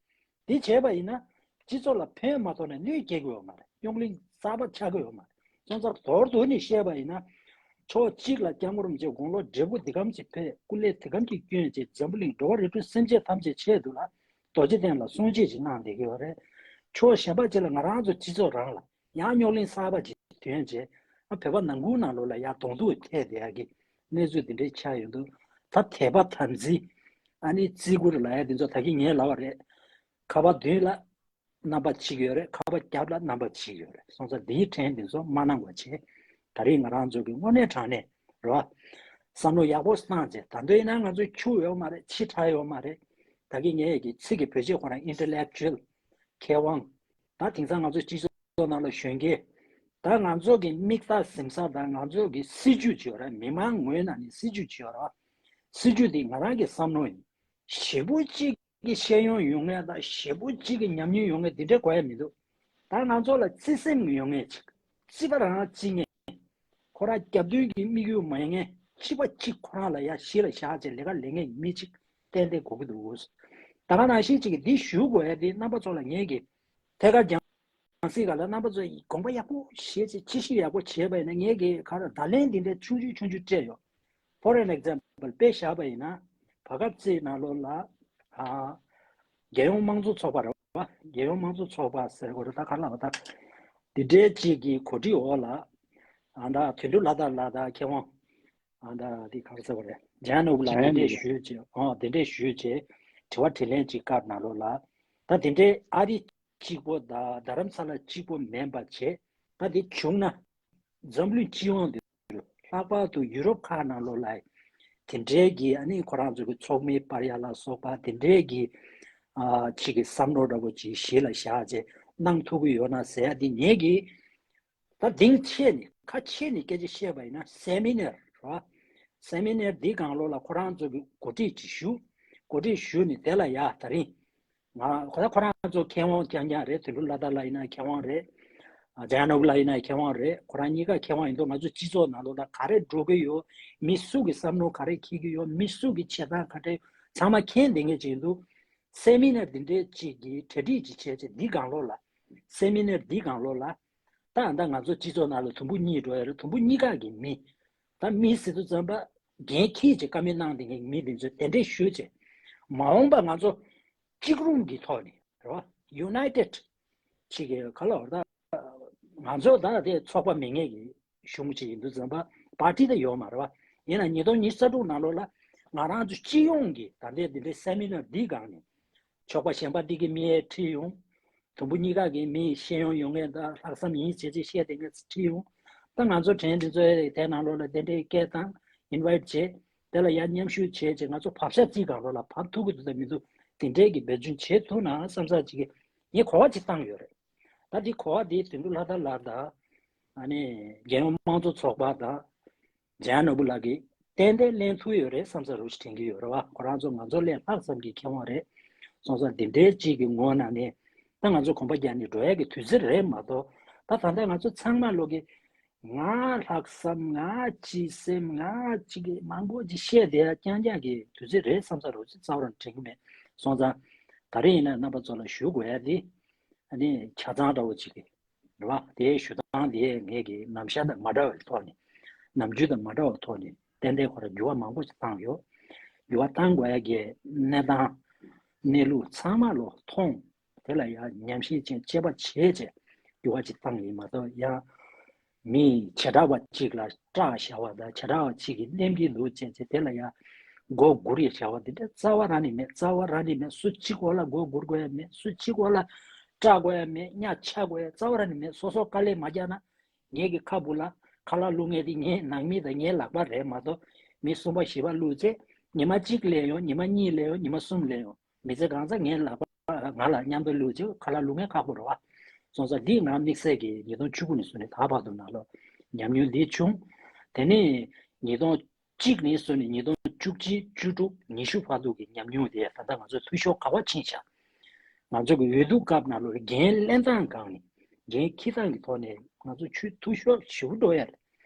དེ་བྱས་པ་ཡིན་ན། སྤྱི་ཚོགས་ལ་ཕན་མ་ཐོགས་ནས་གནོད་སྐྱེལ་གྱི་ཡོད་མ་རེད། རྙོག་གླེང་གསར་པ་ཆགས་ཀྱི་ཡོད་མ་རེད། སོང་ཙང་མདོར་བསྡུས་ནས་བཤད་པ་ཡིན་ན། ཕྱོགས་གཅིག་ལ་སྐྱབས་མགོན་རིན་པོ་ཆེ་དགུང་ལོ་བགྲེས་པོ་འདི་གམ་གྱི་ཕེབས་སྐུ་ལས་དེ་གམ་གྱི་བསྐྱོན་བྱས་འཛམ་བུ་གླིང་འགྲོ་བ་རིགས་དྲུག་སེམས་ཅན་ཐམས་ཅད་ཆེད་དུ་ལ་རྡོ་རྗེ་གདན་ལ་གསུང་ཆོས་ཅིག་གནང་བསྡད་ཀྱི་ཡོད་རེད། ཕྱོགས་གཞན་པ་ཅིག་ལ་ང་རང་ཚོ་སྤྱི་ཚོགས་རང་ལ་ཡང་རྙོག་གླེང་གསར་པ་ཅིག་ཐོན་བྱས་ཨ་བོད་པ་ནང་ཁུལ་ནང་ལོགས་ལ་ཡང་གདོང་ཐུག་ཐེབས་བསྡད་ཡ་གི་གནས་ཚུལ་འདི་འདྲའི་ཆགས་ཡོང་དུས་ད་དད་པ་དམ་ཚིག་ཨ་ནི་བརྩི་བཀུར་ལབ་ཡ་འདི་ཚོ་ད་གིན་ངས་ལབ་པ་རེད། ཁ་པར་མདུན་ལ་རྣམ་པ་གཅིག་ཡོད་རེད། ཁ་པར་རྒྱབ་ལ་རྣམ་པ་གཅིག་ཡོད་རེད། སོང་ཙང་འདིའི་ཕྲན་འདི་ཚོ་མ་གནང་བ་བྱས། ད་རེས་ང་རང་ཚོ་གི་དངོས་གནས་དྲང་གནས་རེད་བ། བསམ་བློ་ཡག་པོ་བཏང་བྱས་ད་འདོད་ཡིན་ན་ང་ཚོ་འཁྱུག་ཡོད་མ་རེད། ཕྱི་དྲགས་ཡོད་མ་རེད། ད་གིན་ངས་ཀྱི་ཚིག་གི་བོད་ཆས་ཁོ་རང་intellectual མཁས་དབང་། ད་དེང་སང་ང་ཚོ་སྤྱི་ཚོགས་ནང་ལ་གཞོན་སྐྱེས། ད་ང་ཚོ་གི་མིག་ལྟ་གཟིམ་ས་དང་ང་ཚོ་གི་སྲིད་ཇུས་ཅིག་ཡོད་རེད། མི་མང་ངོས་ནས་ནི་སྲིད་ཇུས་ཅིག་ཡོད་རེད་བ། སྲིད་ཇུས་འདི་ང་རང་གི་བསམ་བློ་ཡིན། ཞེ་པོ་གཅིག་གི་ཤེས་ཡོན་ཡོད་མཁན་དང་ཞེ་པོ་གཅིག་གི་ཉམས་མྱོང་ཡོད་མཁན་འདི་འདྲའི་དགོས་ཡ་མི་འདུག་ད་ང་ཚོ་ལ་བརྩེ་སེམས་ཡོད་མཁན་ཅིག་བརྩེ་བ་རང་བརྩི་མཁན། ཁོ་རང་རྒྱབ་མདུན་གྱི་དམིགས་ཡུལ་མ་ཡིན་མཁན་གཅིག་པ་གཅིག་ཁོ་རང་ལ་ཡ་གཞི་ལ་བཞག་བྱས་ལས་ཀ་ལས་མཁན་གྱི་མི་གཅིག་ཏན་ཏན་དགོས་ཀྱི་འདུག་ད་ག་ནང་བཞིན་གཅིག་གིས་འདི་ཞུ་དགོས་ཡ་འདི་རྣམ་པ་ཚོ་ལ་ངས་ཀྱི་ཐད་ཀར་རྒྱང་སྲིང་ག་ལ་རྣམ་པ་ཚོ་ཡིས་དགོངས་པ་ཡག་པོ་བཞེས་བྱས་དཔྱད་ཞིབ་ཡག་པོ་བྱས་པ་ཡིན་ན་ངས་ཀྱི་ག་རེ་བརྡ་ལན་འདི་འདྲ་ཆུང་ཆུང་ཆུང་ཆུང་སྤྲད་ཡོད། For an example དཔེ་བཞག་པ་ཡིན་ན། བར་སྐབས་ཅིག་ནང་ལོགས་ལ། ཨ། རྒྱལ་ཡོངས་དམངས་གཙོ་ཚོགས་པ་རེད་བ། རྒྱལ་ཡོངས་དམངས་གཙོ་ཚོགས་པ་ཟེར་དགོས་རེད་ད་ག་ལ་བ་ད། འདི་འདྲའི་ཅིག་གི་གོ་སྒྲིག་འོག་ལ། ཨ་ད་དོན་གྲུབ་ལྷ་དར་ལགས་དང་མཁས་དབང་། ཨ་ད་འདི་ག་རེ་ཟེར་དགོས་རེད། ཇཱ་ནོབ་ལགས་འདི་འདྲས་ཞུས་བྱས་ཨ་འདི་འདྲས་ཞུས་བྱས། དྲི་བ་དྲིས་ལན་ཅིག་སྐབས་ནང་ལོགས་ལ། ད་འདི་འདྲའི་ཨ་རི་གཅིག་པོ་དང་རྡ་རམ་ས་ལ་གཅིག་པོ་མིན་པ་བྱས། ད་འདི་བྱུང་ན། འཛམ་གླིང་སྤྱི་ཡོངས་འདི་ལྷག་པར་དུ་ཡུ་རོབ་ཁག་ནང་ལོགས་ལ་དེ་འདྲའི་གི་ཨ་ནི་ཁོ་རང་ཚོ་གི་ཚོགས་མི་སྤར་ཡ་ལ་སོགས་པ་དེ་འདྲའི་གི་ཨ་ཅིག་གི་བསམ་བློ་འདྲ་པོ་ཅིག་གཞི་ལ་བཞག་བྱས་གནང་ཐུབ་ཀྱི་ཡོད་ན་ཟེར་ཡ་འདི་ངེད་ཀྱི་ད་གདེང་ཆེ་ནས་ཁ་ཆེ་ནས་སྐད་ཆ་བཤད་པ་ཡིན་ན་སེ་མི་ནར་རེད་བ། སེ་མི་ནར་འདི་སྒང་ལོགས་ལ་ཁོ་རང་ཚོ་གི་གོ་སྒྲིག་ཅིག་ཞུ། གོ་སྒྲིག་ཞུ་ནས་དེ་ལ་ཡ་ད་རིང་ང་ཁོ་ད་ཁོ་རང་ཚོ་མཁས་དབང་རྐྱང་རྐྱང་རེད། དོན་གྲུབ་ལྷ་དར་ལགས་ཡིན་ན་མཁས་དབང་རེད། ཨ་ཇ་ནོབ་ལགས་ཡིན་ན་མཁས་དབང་རེད། ཁོ་རང་གཉིས་ཀ་མཁས་དབང་ཡིན་འདུག་ང་ཚོ་སྤྱི་ཚོགས་ནང་ལོགས་ལ་ག་རེ་འགྲོ་གི་ཡོད། མི་སུ་གི་བསམ་བློ་ག་རེ་འཁྱེར་གི་ཡོད། མི་སུ་གི་བྱེད་སྟངས་ག་རེ་ཚང་མ་མཁྱེན་བསྡད་མཁན་ཅིག་ཡིན་འདུག་སེ་མི་ནར་འདི་འདྲའི་ཅིག་གི་གྲ་སྒྲིག་ཅིག་བྱས་བྱས་འདི་སྒང་ལོགས་ལ། སེ་མི་ནར་འདི་སྒང་ལོགས་ལ། ད་ད་ང་ཚོ་སྤྱི་ཚོགས་ནང་ལ་དུམ་བུ་གཉིས་འགྲོ་ཡ་རེད། དུམ་བུ་གཉིས་ཀ་གི་མི། ད་མི་ཟེར་དུས་ཙམ་པ་འགན་འཁྱེར་བྱས་བཀའ་མོལ་གནང་བསྡད་མཁན་མི་འདི་ཚོས་དེ་འདྲས་ཞུས་བྱས། མ་འོངས་པ་ང་ཚོ་གཅིག་རུང་གི་ཐོག་ནས་རེད་བ། ཡུ་ནའི་ཊེཌ་ཅིག་གི་ག་ལ་བར་ད་ང་ཚོ་ད་དེ་ཚོགས་པ་མེད་མཁན་གྱི་གཞུང་ཅིག་ཡིན་དུས་ཙམ་པ་པར་ཊི་ད་ཡོད་མ་རེད་བ། ཡིན་ན་ཉིས་སྟོང་ཉི་ཤུ་རྩ་དྲུག་ནང་ལོགས་ལ་ང་རང་ཚོ་སྤྱི་ཡོངས་ཀྱི་ད་ལྟའི་འདི་འདྲའི་སེ་མི་ནར་འདིའི་སྒང་ནས་ཚོགས་པ་གཞན་པ་འདི་གི་མི་ཡས་ཁྲིད་ཡོང་། དུམ་བུ་གཉིས་ཀ་གི་མི་ཤེས་ཡོན་ཡོད་མཁན་དང་ལྷག་བསམ་ཡིན་བྱེད་ཅིག་བཤད་བསྡད་མཁན་ཁྲིད་ཡོང་། ད་ང་ཚོ་དྲན་འདི་ཚོའི་དེ་ནང་ལོགས་ལ་དེ་འདྲའི་སྐད་བཏང་། ཨིན་ཝའིཊ་བྱས། དེ་ལ་ཡར་མཉམ་ཞུགས་བྱས་བྱས་ང་ཚོ་བབ་ཤ་རྩིས་སྒང་ལོགས་ལ་བབ་ཐུབ་ཀྱི་འདུག་དང་མི་འདུག་དེ་འདྲའི་གི་འབད་བརྩོན་བྱེད་ཐུབ་ན་བསམ་ས་ཅིག་གི་ངས་གོ་བ་ཅིག་བཏང་ཡོད་རེད། ད་འདི་གོ་བ་འདི་དོན་གྲུབ་ལྷ་དར་ལགས་དང་། ཨ་ནི་རྒྱལ་ཡོངས་དམངས་གཙོ་ཚོགས་པ་དང་། ཇ་ནོར་བུ་ལགས་ཀྱིས་ཏན་ཏན་ལེན་ཐུབ་ཡོད་རེད་བསམ་ས་རུ་ཞིག་དྲན་གྱི་ཡོད་རེད་བ། ཁོ་རང་ཚོ་ང་ཚོ་ལས་ལྷག་བསམ་གྱི་མཁས་དབང་རེད། སོང་ཙང་འདི་འདྲའི་གཅིག་གི་ངོ་ན་ནས་ད་ང་ཚོ་གོམ་པ་རྒྱག་ནས་འགྲོ་ཡ་གི་དུས་ཚོད་རེད་མ་གཏོགས། ད་ད་ལྟ་ང་ཚོ་ཚང་མ་ལོག་གི་ང་ལྷག་བསམ་ང་སྤྱི་སེམས་ང་གཅིག་གི་མང་པོ་ཅིག་བཤད་བསྡད་ཡ་རྐྱང་རྐྱང་གི་དུས་ཚོད་རེད་བསམ་ས་རུ་ཅིག་རྩ་བ་རང་དྲན་གྱི་མེད། སོང་ཙང་ད་རེས་ཡིན་ན་རྣམ་པ་ཚོ་ལ་ཞུ་དགོས་ཡ་དེ་ཨ་ནི་ཆ་ཚང་འདྲ་བོ་ཅིག་གི་རེད་བ། དེའི་ཞུ་སྟངས་དེ་ངས་ཀྱི་ནམ་ཞར་དང་མ་འདྲ་བའི་ཐོག་ནས་ནམ་རྒྱུན་དང་མ་འདྲ་བའི་ཐོག་ནས་ཏན་ཏན་ཁོ་རང་འགྱུར་བ་མང་པོ་ཞིག་བཏང་ཡོད། འགྱུར་བ་བཏང་དགོས་ཡ་གི་གནས་སྟངས་གནས་ལུགས་ཚང་མ་ལོ་མཐོང་། དེ་ལ་ཡང་ཉམས་ཞིབ་ཅན་དཔྱད་པ་བྱས་བྱས་འགྱུར་བ་ཅིག་བཏང་ཡིན་མ་གཏོགས། ཡང་མི་བྱེ་བྲག་པ་གཅིག་ལ་སྐྲག་བཞག་པ་དང་བྱེ་བྲག་པ་གཅིག་གིས་གླེང་གི་འདུག་བྱས་བྱས་དེ་ལ་ཡང་མགོ་སྒུར་ཡ་བྱ་བ་འདི་འདྲ་རྩ་བ་རང་ནས་མེད། རྩ་བ་རང་ནས་མེད། སུ་གཅིག་གོ་ལ་མགོ་སྒུར་དགོས་ཡ་མེད། སུ་གཅིག་གོ་ལ་སྐྲག་དགོས་ཡ་མེད། གཉའ་ཆག་དགོས་ཡ་རྩ་བ་རང་ནས་མེད། སོ་སོ་དཀའ་ལས་མ་རྒྱག་ན། ངེད་ཀྱི་ཁ་སྦུག་ལ་ཁ་ལག་བླུག་མཁན་དེ་ངའི་ནང་མི་དང་ངའི་ལག་པ་རེད་མ་གཏོགས། མི་གསུམ་པ་བཞི་པ་བླུགས་ཚེ་ཉི་མ་གཅིག་ལས་ཡོང་། ཉི་མ་གཉིས་ལས་ཡོང་། ཉི་མ་གསུམ་ལས་ཡོང་། མི་ཚེ་གང་ཚང་ངའི་ལག་པ་ང་ལ་མཉམ་དུ་བླུགས་ཚེ་ཁ་ལག་བླུག་མཁན་ཁག་པོ་རེད་བ། སོང་ཙང་འདི་ང་དམིགས་བསལ་གྱི་ཉིས་སྟོང་བཅུ་དགུ་ནས་བཟུང་ནས་ད་བར་དུ་ནང་ལོགས་ཉམས་མྱོང་འདི་བྱུང་། དེ་ནས་ཉིས་སྟོང་གཅིག་ནས་བཟུང་ནས་ཉིས་སྟོང་བཅུ་གཅིག་བཅུ་དྲུག་ཉི་ཤུ་བར་དུ་གི་ཉམས་མྱོང་དེ་ད་ལྟ་ང་ཚོས་འཐུས་ཤོར་ག་པར་ཕྱིན་བཞག་ང་ཚོ་གི་འོས་བསྡུ་སྐབས་ནང་ལོགས་འགན་ལེན་སྟངས་སྒང་ནས་འགན་འཁྱེར་སྟངས་ཀྱི་ཐོག་ནས་ང་ཚོ་ཆུ་འཐུས་ཤོར་ཞེ་པོ་འགྲོ་ཡ་རེད།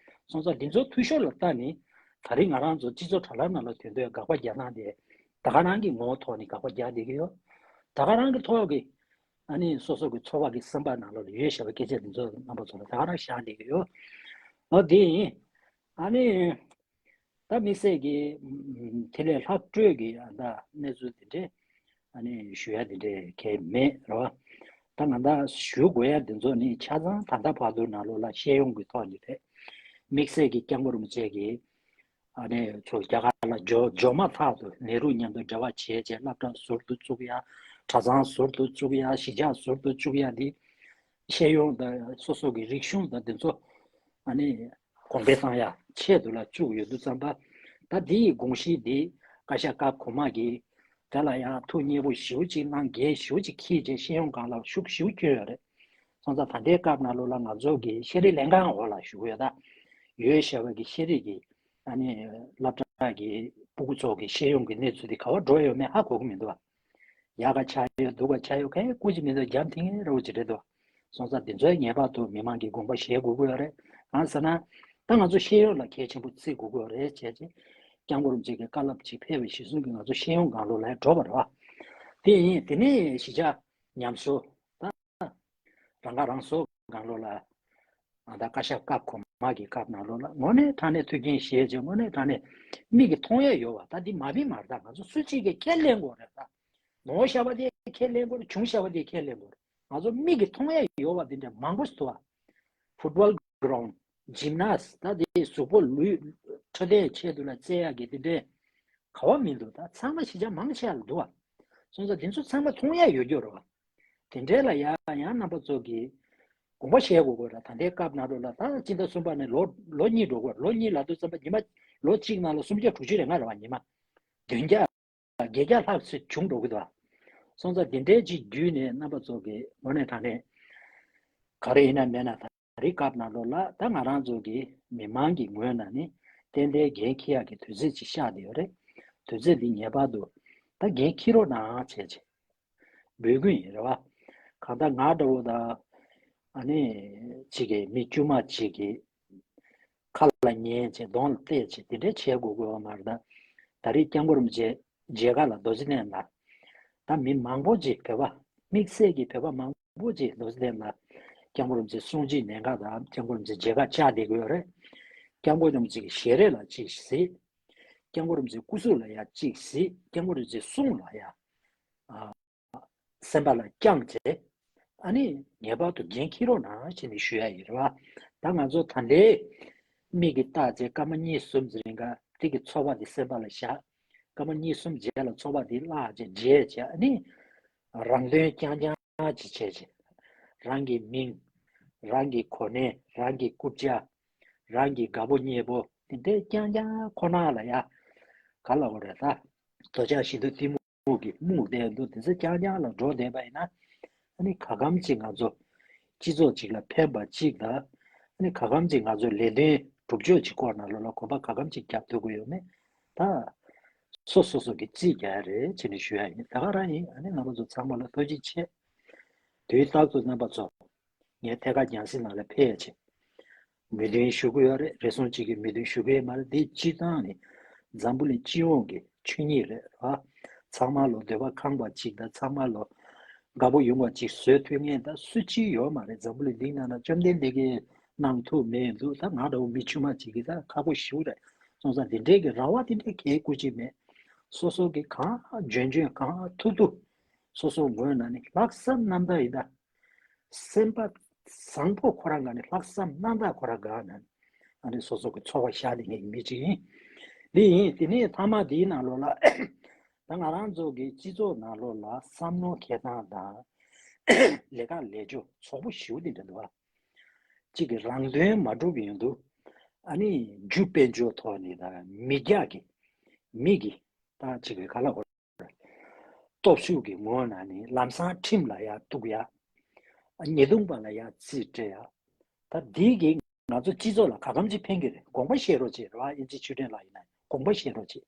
སོང་ཙང་འདི་ཚོ་འཐུས་ཤོར་ལ་ལྟ་ནས་ད་རིང་ང་རང་ཚོ་སྤྱི་ཚོགས་དྲ་ལམ་ནང་ལ་དོན་དུ་དགག་པ་རྒྱག་སྟངས་དེ་ད་ག་རང་གི་ངོ་བོ་ཐོག་ནས་དགག་པ་རྒྱག་བསྡད་ཀྱི་ཡོད། ད་ག་རང་གི་ཐོག་གི་ཨ་ནི་སོ་སོ་གི་ཚོར་བ་གི་སེམས་པ་ནང་ལོགས་ལ་ཡོད་བཞག་པའི་སྐད་ཆ་འདི་ཚོ་རྣམ་པ་ཚོ་ལ་ད་ག་རང་བཞག་བསྡད་ཀྱི་ཡོད། ཨོ་དེ་ཡིན། ཨ་ནི། ད་དམིགས་བསལ་གྱི་དེ་ལས་ལྷག་སྤྲོས་ཀྱི་ཨ་ད་གནས་ཚུལ་དེ་འདྲས་ཨ་ནི་ཞུ་ཡ་དེ་འདྲས་གལ་མེད་རོ། ད་ང་ད་ཞུ་དགོས་ཡ་དེ་ཚོ་ནི་ཆ་ཚང་ད་ལྟ་བར་དུ་ནང་ལོགས་ལ་ཤེས་ཡོན་གྱི་ཐོག་ནས་རེད། དམིགས་བསལ་གྱི་སྐྱབས་མགོན་རིན་པོ་ཆེ་གིས་ཨ་ནི་ཚོ་རྒྱ་གར་ལ་འབྱོར་འབྱོར་མ་ཐག་ཏུ་ནེ་རུ་མཉམ་དུ་འབྲེལ་བ་བྱས་བྱས་སློབ་གྲྭ་ཟུར་དུ་བཙུགས་ཡ། གྲྭ་ཚང་ཟུར་དུ་བཙུགས་ཡ། གཞིས་ཆགས་ཟུར་དུ་བཙུགས་ཡ་འདི། ཤེས་ཡོན་དང་སོ་སོ་གི་རིག་གཞུང་དང་འདི་ཚོ་ཨ་ནི་གོང་འཕེལ་བཏང་ཡ་ཆེད་དུ་ལ་བཅུག་ཡོད་དུས་ཙམ་པ། ད་འདི་ཡི་དགོངས་གཞི་འདི་བཀའ་ཤག་སྐབས་གོང་མ་གིས་དེ་ལ་ཡང་ཐུགས་མཉེས་པོ་ཞེ་པོ་ཅིག་གནང་། འགན་ཞེ་པོ་ཅིག་འཁྱེར་བྱས་ཤེས་ཡོན་སྒང་ལ་ཤུགས་ཞེ་པོ་བསྐྱོན་ཡོད་རེད། སོང་ཙང་ད་ལྟའི་སྐབས་ནང་ལོགས་ལ་ང་ཚོ་གི་ཤེས་རིག་ལྷན་ཁང་འོག་ལ་ཞུ་གི་ཡོད། ད་ཡོད་བྱ་བ་གི་ཤེས་རིག་གི་ཨ་ནི་སློབ་གྲྭ་གི་སྤུ་གུ་ཚོ་གི་ཤེས་ཡོན་གི་གནས་ཚུལ་འདི་ག་པར་འགྲོ་ཡོད་མེད་ཧ་གོ་གི་མི་འདུག་བ། ཡག་ག་ཆགས་ཡོད་སྡུག་ག་ཆགས་ཡོད་གང་ཡང་སྐུ་མཁྱེན་མི་འདུག་རྒྱབ་འཐེན་མཁན་ར་བོ་ཅིག་རེད་དོ། སོང་ཙང་འདི་ཚོའི་ངེས་པར་དུ་མི་མང་གི་དགོངས་པ་བཞེས་དགོས་ཀྱི་ཡོད་རེད། གང་ཟེར་ན། ད་ང་ཚོ་ཤེས་ཡོན་ལ་གལ་ཆེན་པོ་བརྩི་དགོས་ཀྱི་ཡོད་རེད་བྱས་རྗེས། སྐྱབས་མགོན་རིན་པོ་ཆེ་གི་བཀའ་སློབ་ཅིག་ཕེབས་པའི་གཞི་བཟུང་གིས་ང་ཚོ་ཤེས་ཡོན་སྒང་ལོགས་ལ་འགྲོ་བ་རེད་བ། དེ་ཡིན། དེ་ནས་གཞིས་ཆགས་ཉམས་གསོ། ད་རང་ཁ་རང་གསོ་སྒང་ལོགས་ལ། ཨ་ད་བཀའ་ཤག་སྐབས་གོང་མ་གི་སྐབས་ནང་ལོགས་ལ་དངོས་གནས་དྲང་གནས་ཐུགས་འགན་བཞེས་བྱས་དངོས་གནས་དྲང་གནས་མིག་གིས་མཐོང་ཡ་ཡོད་བ། ད་འདི་མ་བི་མ་རེད། ད་ང་ཚོ་སུ་གཅིག་གིས་ཁས་ལེན་དགོས་རེད། ད་ནོར་བཞག་པ་དེ་ཁས་ལེན་དགོས་རེད། བྱུང་བཞག་པ་དེ་ཁས་ལེན་དགོས་རེད། ང་ཚོ་མིག་གིས་མཐོང་ཡ་ཡོད་བ་དེ་འདྲ་མང་པོ་ཞིག་འདུག་བ། ཕུཊ་བོལ་གྷི་རའུན་ཌི། ཇིམ་ནཱས། ད་དེ་གཟུགས་པོ་ལུས་འཕྲོད་བསྟེན་ཆེད་དུ་ལ་རྩེ་ཡག་གི་དེ་འདྲའི་ག་བ་མི་འདུག་ད་ཚང་མ་གཞིས་ཆགས་མང་ཆེ་བ་ལ་འདུག་བ། སོང་ཙང་དེ་ཚོ་ཚང་མ་མཐོང་ཡ་ཡོད་རྒྱུ་རེད་བ། དེ་འདྲའི་ལ་ཡ་ཡང་རྣམ་པ་ཚོ་གིས་དགོངས་པ་བཞེས་དགོས་དགོས་རེད། ད་ལྟའི་སྐབས་ནང་ལོགས་ལ་ད་སྤྱི་ཟླ་གསུམ་པ་ནས་ལོ་ལོ་གཉིས་འགྲོ་དགོས། ལོ་གཉིས་ལབ་དུས་ཙམ་པ་ཉི་མ་ལོ་གཅིག་ནང་ལ་སུམ་བརྒྱ་དྲུག་ཅུ་རེ་ལྔ་རེད་བ། ཉི་མ་བདུན་བརྒྱ་བརྒྱད་བརྒྱ་ལྷག་ཙམ་བྱུང་འགྲོ་གི་འདུག་བ། སོང་ཙང་འདི་འདྲའི་ཅིག་བརྒྱུད་ནས་རྣམ་པ་ཚོ་གིས་དངོས་གནས་དྲང་གནས་ག་རེ་ཡིན་ན་མེད་ན་ད་རེས་སྐབས་ནང་ལོགས་ལ་ད་ང་རང་ཚོ་གི་མི་མང་གི་ངོས་ནས་ནི་ ཏན་ཏན་འགན་འཁྱེར་ཡག་གི་དུས་ཚོད་ཅིག་ཤར་བསྡད་ཡོད་རེད། དུས་ཚོད་འདི་ངེས་པར་དུ་ད་འགན་འཁྱེར་རོགས་གནང་བྱས་བྱས་འབོད་སྐུལ་ཡིན་རེད་བ། གང་ལྟར་ང་འདྲ་བོ་དང་ཨ་ནི་གཅིག་གི་མི་དཀྱུས་མ་གཅིག་གི་ཁ་ལ་ཉན་བྱས་གདོང་ལ་བལྟས་བྱས་དེ་འདྲས་བྱེད་དགོས་དགོས་བ་མ་རེད། ད་ད་རེས་སྐྱབས་མགོན་རིན་པོ་ཆེ་མཇལ་ཁ་ལ་རྡོ་རྗེ་གདན་ལ་ད་མི་མང་པོ་ཅིག་བོད་པ་དམིགས་བསལ་གྱི་བོད་པ་མང་པོ་ཅིག་རྡོ་རྗེ་གདན་ལ་སྐྱབས་མགོན་རིན་པོ་ཆེ་གསུང་ཆོས་ཉན་ག་དང་སྐྱབས་མགོན་རིན་པོ་ཆེ་མཇལ་ཁ་བཅར་བསྡད་ཀྱི་ཡོད་རེད། སྐྱབས་མགོན་རིན་པོ་ཆེ་གི་ཞལ་རས་ལ་ཅིག་གཟིགས། སྐྱབས་མགོན་རིན་པོ་ཆེ་སྐུ་གཟུགས་ལ་ཡ་ཅིག་གཟིགས། སྐྱབས་མགོན་རིན་པོ་ཆེ་གསུང་ལ་ཡ་ཨ། སེམས་པ་ལ་བཅངས་བྱས། ཨ་ནི་ངེས་པར་དུ་འགན་འཁྱེར་རོགས་གནང་ཞེས་ནས་ཞུ་ཡ་ཡིན་རེད་བ། ད་ང་ཚོ་ད་ལྟའི་མིག་གིས་བལྟས་བྱས་སྐར་མ་གཉིས་གསུམ་ཙམ་རིང་ག་དེ་གི་ཚོར་བ་དེ་སེམས་པ་ལ་བཞག་སྐར་མ་གཉིས་གསུམ་རྗེས་ལ་ཚོར་བ་དེ་བརླག་བྱས་བརྗེད་བྱས། ཨ་ནི་རང་དོན་རྐྱང་རྐྱང་ཅིག་བྱས་བྱས། རང་གི་མིང་། རང་གི་གོ་གནས། རང་གི་རྐུབ་བཀྱག་རང་གི་དགའ་པོ་མཉེས་པོ་དེ་འདྲའི་རྐྱང་རྐྱང་ཁོ་ན་ལ་ཡ། ག་ལ་བ་རེད་ད། འདོད་ཆགས་ཞེ་སྡང་གཏི་མུག་གི་རྨུགས་བསྡད་འདུག་དེ་ཚོ་རྐྱང་རྐྱང་ལ་འགྲོ་བསྡད་པ་ཡིན་ན། ཨ་ནི་ག་གམ་ཅིག་ང་ཚོ་སྤྱི་ཚོགས་ཅིག་ལ་ཕན་པ་ཅིག་དང་། ཨ་ནི་ག་གམ་ཅིག་ང་ཚོ་ལས་དོན་སྒྲུབ་ཕྱོགས་ཅིག་སྐོར་ནང་ལོགས་ལ་གོམ་པ་ག་གམ་ཅིག་རྒྱབ་ཐུབ་ཀྱི་ཡོད་མེད། ད་སོ་སོ་སོ་གི་རྩིས་རྒྱག་ཡ་རེད་ཅེས་ནས་ཞུ་ཡ་ཡིན། ད་ག་རང་ཡིན། ཨ་ནི་རྣམ་པ་ཚོ་ཚང་མ་ལ་ཐུགས་རྗེ་ཆེ། དུས་རྟག་ཏུ་རྣམ་པ་ཚོ། ངས་ཐད་ཀར་རྒྱང་སྲིང་ནང་ལ་ཕེབས་ཡ་ཆེད། མོས་མཐུན་ཞུ་གི་ཡོད་རེད། རེ་ཟུང་གཅིག་གིས་མོས་མཐུན་ཞུ་གི་ཡོད་མ་རེད། འདི་སྤྱིར་བཏང་ནི་འཛམ་བུ་གླིང་སྤྱི་ཡོངས་ཀྱི་ཆོས་ཉིད་རེད་བ། ཚང་མ་ལོ་འདོད་པ་ཁེངས་པ་གཅིག་དང་ཚང་མ་ལོ་དགའ་པོ་ཡོང་བ་གཅིག་བཟོ་ཐུབ་མཁན་ད་སུ་གཅིག་ཡོད་མ་རེད། འཛམ་བུ་གླིང་འདི་ནང་ན་བཅོམ་ལྡན་འདས་ཀྱིས་གནང་ཐུབ་མེད་འདུག་ད་ང་འདྲ་བོ་མི་དཀྱུས་མ་གཅིག་གིས་ད་ཁག་པོ་ཞེ་པོ་རེད། སོང་ཙང་འདི་འདྲའི་གི་རེ་བ་དེ་འདྲའི་གལ་དགོས་ཀྱི་མེད། སོ་སོ་གི་གང་འཇོན་འཇོན་གང་ཐུབ་ཐུབ་སོ་སོ་ངོས་ནས་ནི་ལྷག་བསམ་རྣམ་དག་ཡིན་ད། སེམས་པ་བཟང་པོ་ཁོ་རང་ག་ནས་ལྷག་བསམ་རྣམ་དག་ཁོ་རང་ག་ནས་ཨ་ནི་སོ་སོ་གི་འཚོ་བ་ཤར་ཏེ་ངེས་མི་ཅིག་ཡིན། འདི་ཡིན། དེ་ནས་མཐའ་མ་འདིའི་ནང་ལོགས་ལ་ད་ང་རང་ཚོ་གི་སྤྱི་ཚོགས་ནང་ལོགས་ལ་བསམ་བློ་འཁྱེར་སྟངས་དང་ལས་ཀ་ལས་ཕྱོགས་ཚོགས་པོ་ཞེ་པོ་དེ་འདྲ་འདུག་ཨ། གཅིག་གི་རང་དོན་མ་འགྲུབ་ཡོང་དུས་ཨ་ནི་རྒྱུ་དཔལ་འབྱོར་ཐོག་ནས་དང་མི་རྒྱག་གི་མི་གི་ད་གཅིག་གི་ག་ལ་གོ་སྟོབས་ཤུགས་ཀྱི་ངོ་ན་ནི་ལམ་སང་ཁྲིམས་ལ་ཡར་གཏུག་ཡ། ཉེས་རྡུང་པ་ལ་ཡར་རྩིས་སྤྲད་ཡ། ད་འདི་གིས་ང་ཚོ་སྤྱི་ཚོགས་ལ་ག་གམ་ཅིག་ཕན་གྱི་རེད། དགོངས་པ་བཞེས་རོགས་བྱེད་རོགས་ཨ། དབྱིན་ཇི་ཆོས་སྒྲོན་ལགས་ཡིན་ན་དགོངས་པ་བཞེས་རོགས་བྱེད།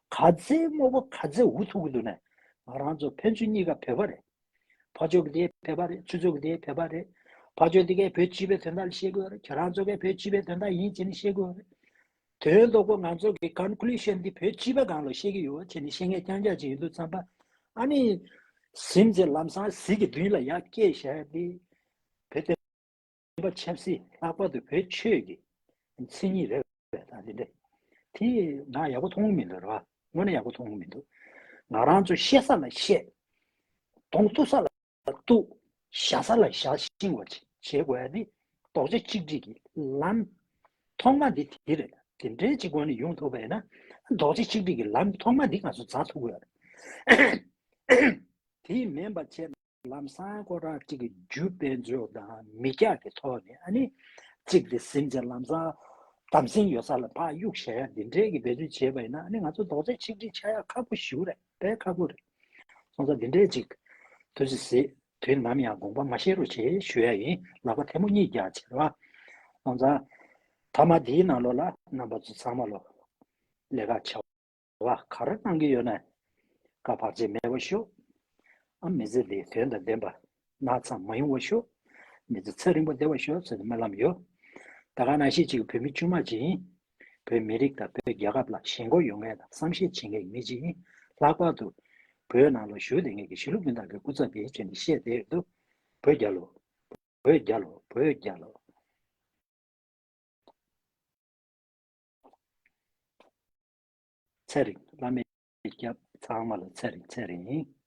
ག་ཚད་དམའ་པོ་ག་ཚད་འུ་ཐུག་གི་འདུག་ན་ང་རང་ཚོ་ཕན་ཚུན་གཉིས་ཀ་བོད་པ་རེད། ཕར་ཕྱོགས་ཀྱི་དེ་བོད་པ་རེད། ཚུར་ཕྱོགས་ཀྱི་དེ་བོད་པ་རེད། ཕར་ཕྱོགས་འདི་གས་བོད་སྤྱི་པའི་དོན་དག་ལ་བཤད་དགོས་རེད། ཁྱེད་རང་ཚོ་གས་བོད་སྤྱི་པའི་དོན་དག་ཡིན་བྱས་ནས་བཤད་དགོས་རེད། དོན་དག་པོ་ང་ཚོ་གི་conclusion་འདི་བོད་སྤྱི་པ་སྒང་ལ་བཤད་ཀྱི་ཡོད་བྱས་ནས་བཤད་མཁན་རྐྱང་རྐྱང་ཅིག་ཡིན་དུས་ཙམ་པ་ཨ་ནི་ཟིན་ཚེ་ལམ་སང་ཟིལ་གྱིས་མདུན་ལ་ཡར་སྐྱེལ་བཞག་འདི་བོད་བསྟན་པ་ཆབ་སྲིད་ལྷག་པར་དུ་བོད་ཆོས་ཀྱི་མཚན་ཉིད་རེད་པས། ད་འདི་འདྲ་དེ་ང་ཡག་པོ་མཐོང་གི་མི་འདུག་ར། དངོས་གནས་ཡག་པོ་མཐོང་གི་མི་འདུག་ང་རང་ཚོ་བཤད་ས་ལ་བཤད། གདོང་གཏུག་ས་ལ་གཏུག་བཞག་ས་ལ་བཞག་ཤེས་པ་བྱེད་དགོས་ཡ་འདི་རྡོག་རྩ་གཅིག་སྒྲིལ་གྱི་ལམ་ཐོག་མ་འདི་དེ་རེད། དེ་འདྲའི་གཅིག་སྒོ་ནས་ཡོང་ཐུབ་པ་ཡིན་ན་རྡོག་རྩ་གཅིག་སྒྲིལ་གྱི་ལམ་ཐོག་མ་འདི་ང་ཚོ་འཛེག་ཐུབ་ཀྱི་ཡོད་རེད། དེ་མིན་པ་བྱས་ལམ་སང་ཁོ་རང་གཅིག་གི་རྒྱུ་དཔལ་འབྱོར་དང་མི་སྐྱ་གི་ཐོག་ནས་ཨ་ནི་གཅིག་དེ་ཟིན་ཚེ་ལམ་སང་དམ་སྲི་ཡོད་ས་ལ་ཕར་གཡུག་བཞག་ཡ་འདི་འདྲའི་གི་འབད་བརྩོན་བྱས་པ་ཡིན་ན་ཨ་ནི་ང་ཚོ་རྡོག་རྩ་གཅིག་སྒྲིལ་ཆགས་ཡ་ཁག་པོ་ཞེ་པོ་རེད། དཔེ་ཁག་པོ་རེད། སོང་ཙང་འདི་འདྲའི་ཅིག་དུས་ཚོད་ཟད་དུས་ནམ་ཡང་དགོངས་པ་མ་བཞེས་རོགས་བྱེད་ཞུ་ཡ་ཡིན། ལག་པ་ཐལ་མོ་གཉིས་རྒྱག་བྱེད་རོགས། སོང་ཙང་མཐའ་མ་འདིའི་ནང་ལོགས་ལ་རྣམ་པ་ཚོ་ཚང་མ་ལོ་ལས་ཀ་བྱ་བ་ག་རེ་གནང་གི་ཡོད་ན་བཀའ་བར་ཆད་མེད་པ་ཤོག་ཨ་མི་ཚེ་འདི་དོན་དང་ལྡན་པ་ན་ཚ་མ་ཡོང་བ་ཤོག་མི་ཚེ་ཚེ་རིང་པོ་བདེ་བ་ཤོག་ཟེར་ནས་སྨོན་ལམ་ཡོད། ད་ག་ནང་བཞིན་ཅིག་བོད་མི་དཀྱུས་མ་ཅིག་ཡིན། བོད་མི་རིགས་དང་བོད་རྒྱལ་ཁབ་ལ་ཞེན་ཁོག་ཡོད་མཁན་དང་བསམ་ཤེས་བྱེད་མཁན་གྱི་མི་ཅིག་ཡིན། ལྷག་པར་དུ་བོད་ནང་ལ་བཞུགས་བསྡད་མཁན་གྱི་གཞིས་ལུས་སྤུན་ཟླ་གི་སྐུ་ཚབ་དེ་བྱས་ནས་བཤད་བསྡད་ཡོད་འདུག་བོད་རྒྱལ་ལོ། བོད་རྒྱལ་ལོ། བོད་རྒྱལ་ལོ། ཚེ་རིང་། བླ་མའི་སྐྱབས། ཚང་མ་ལ་ཚེ་རིང་ཚེ་རིང་།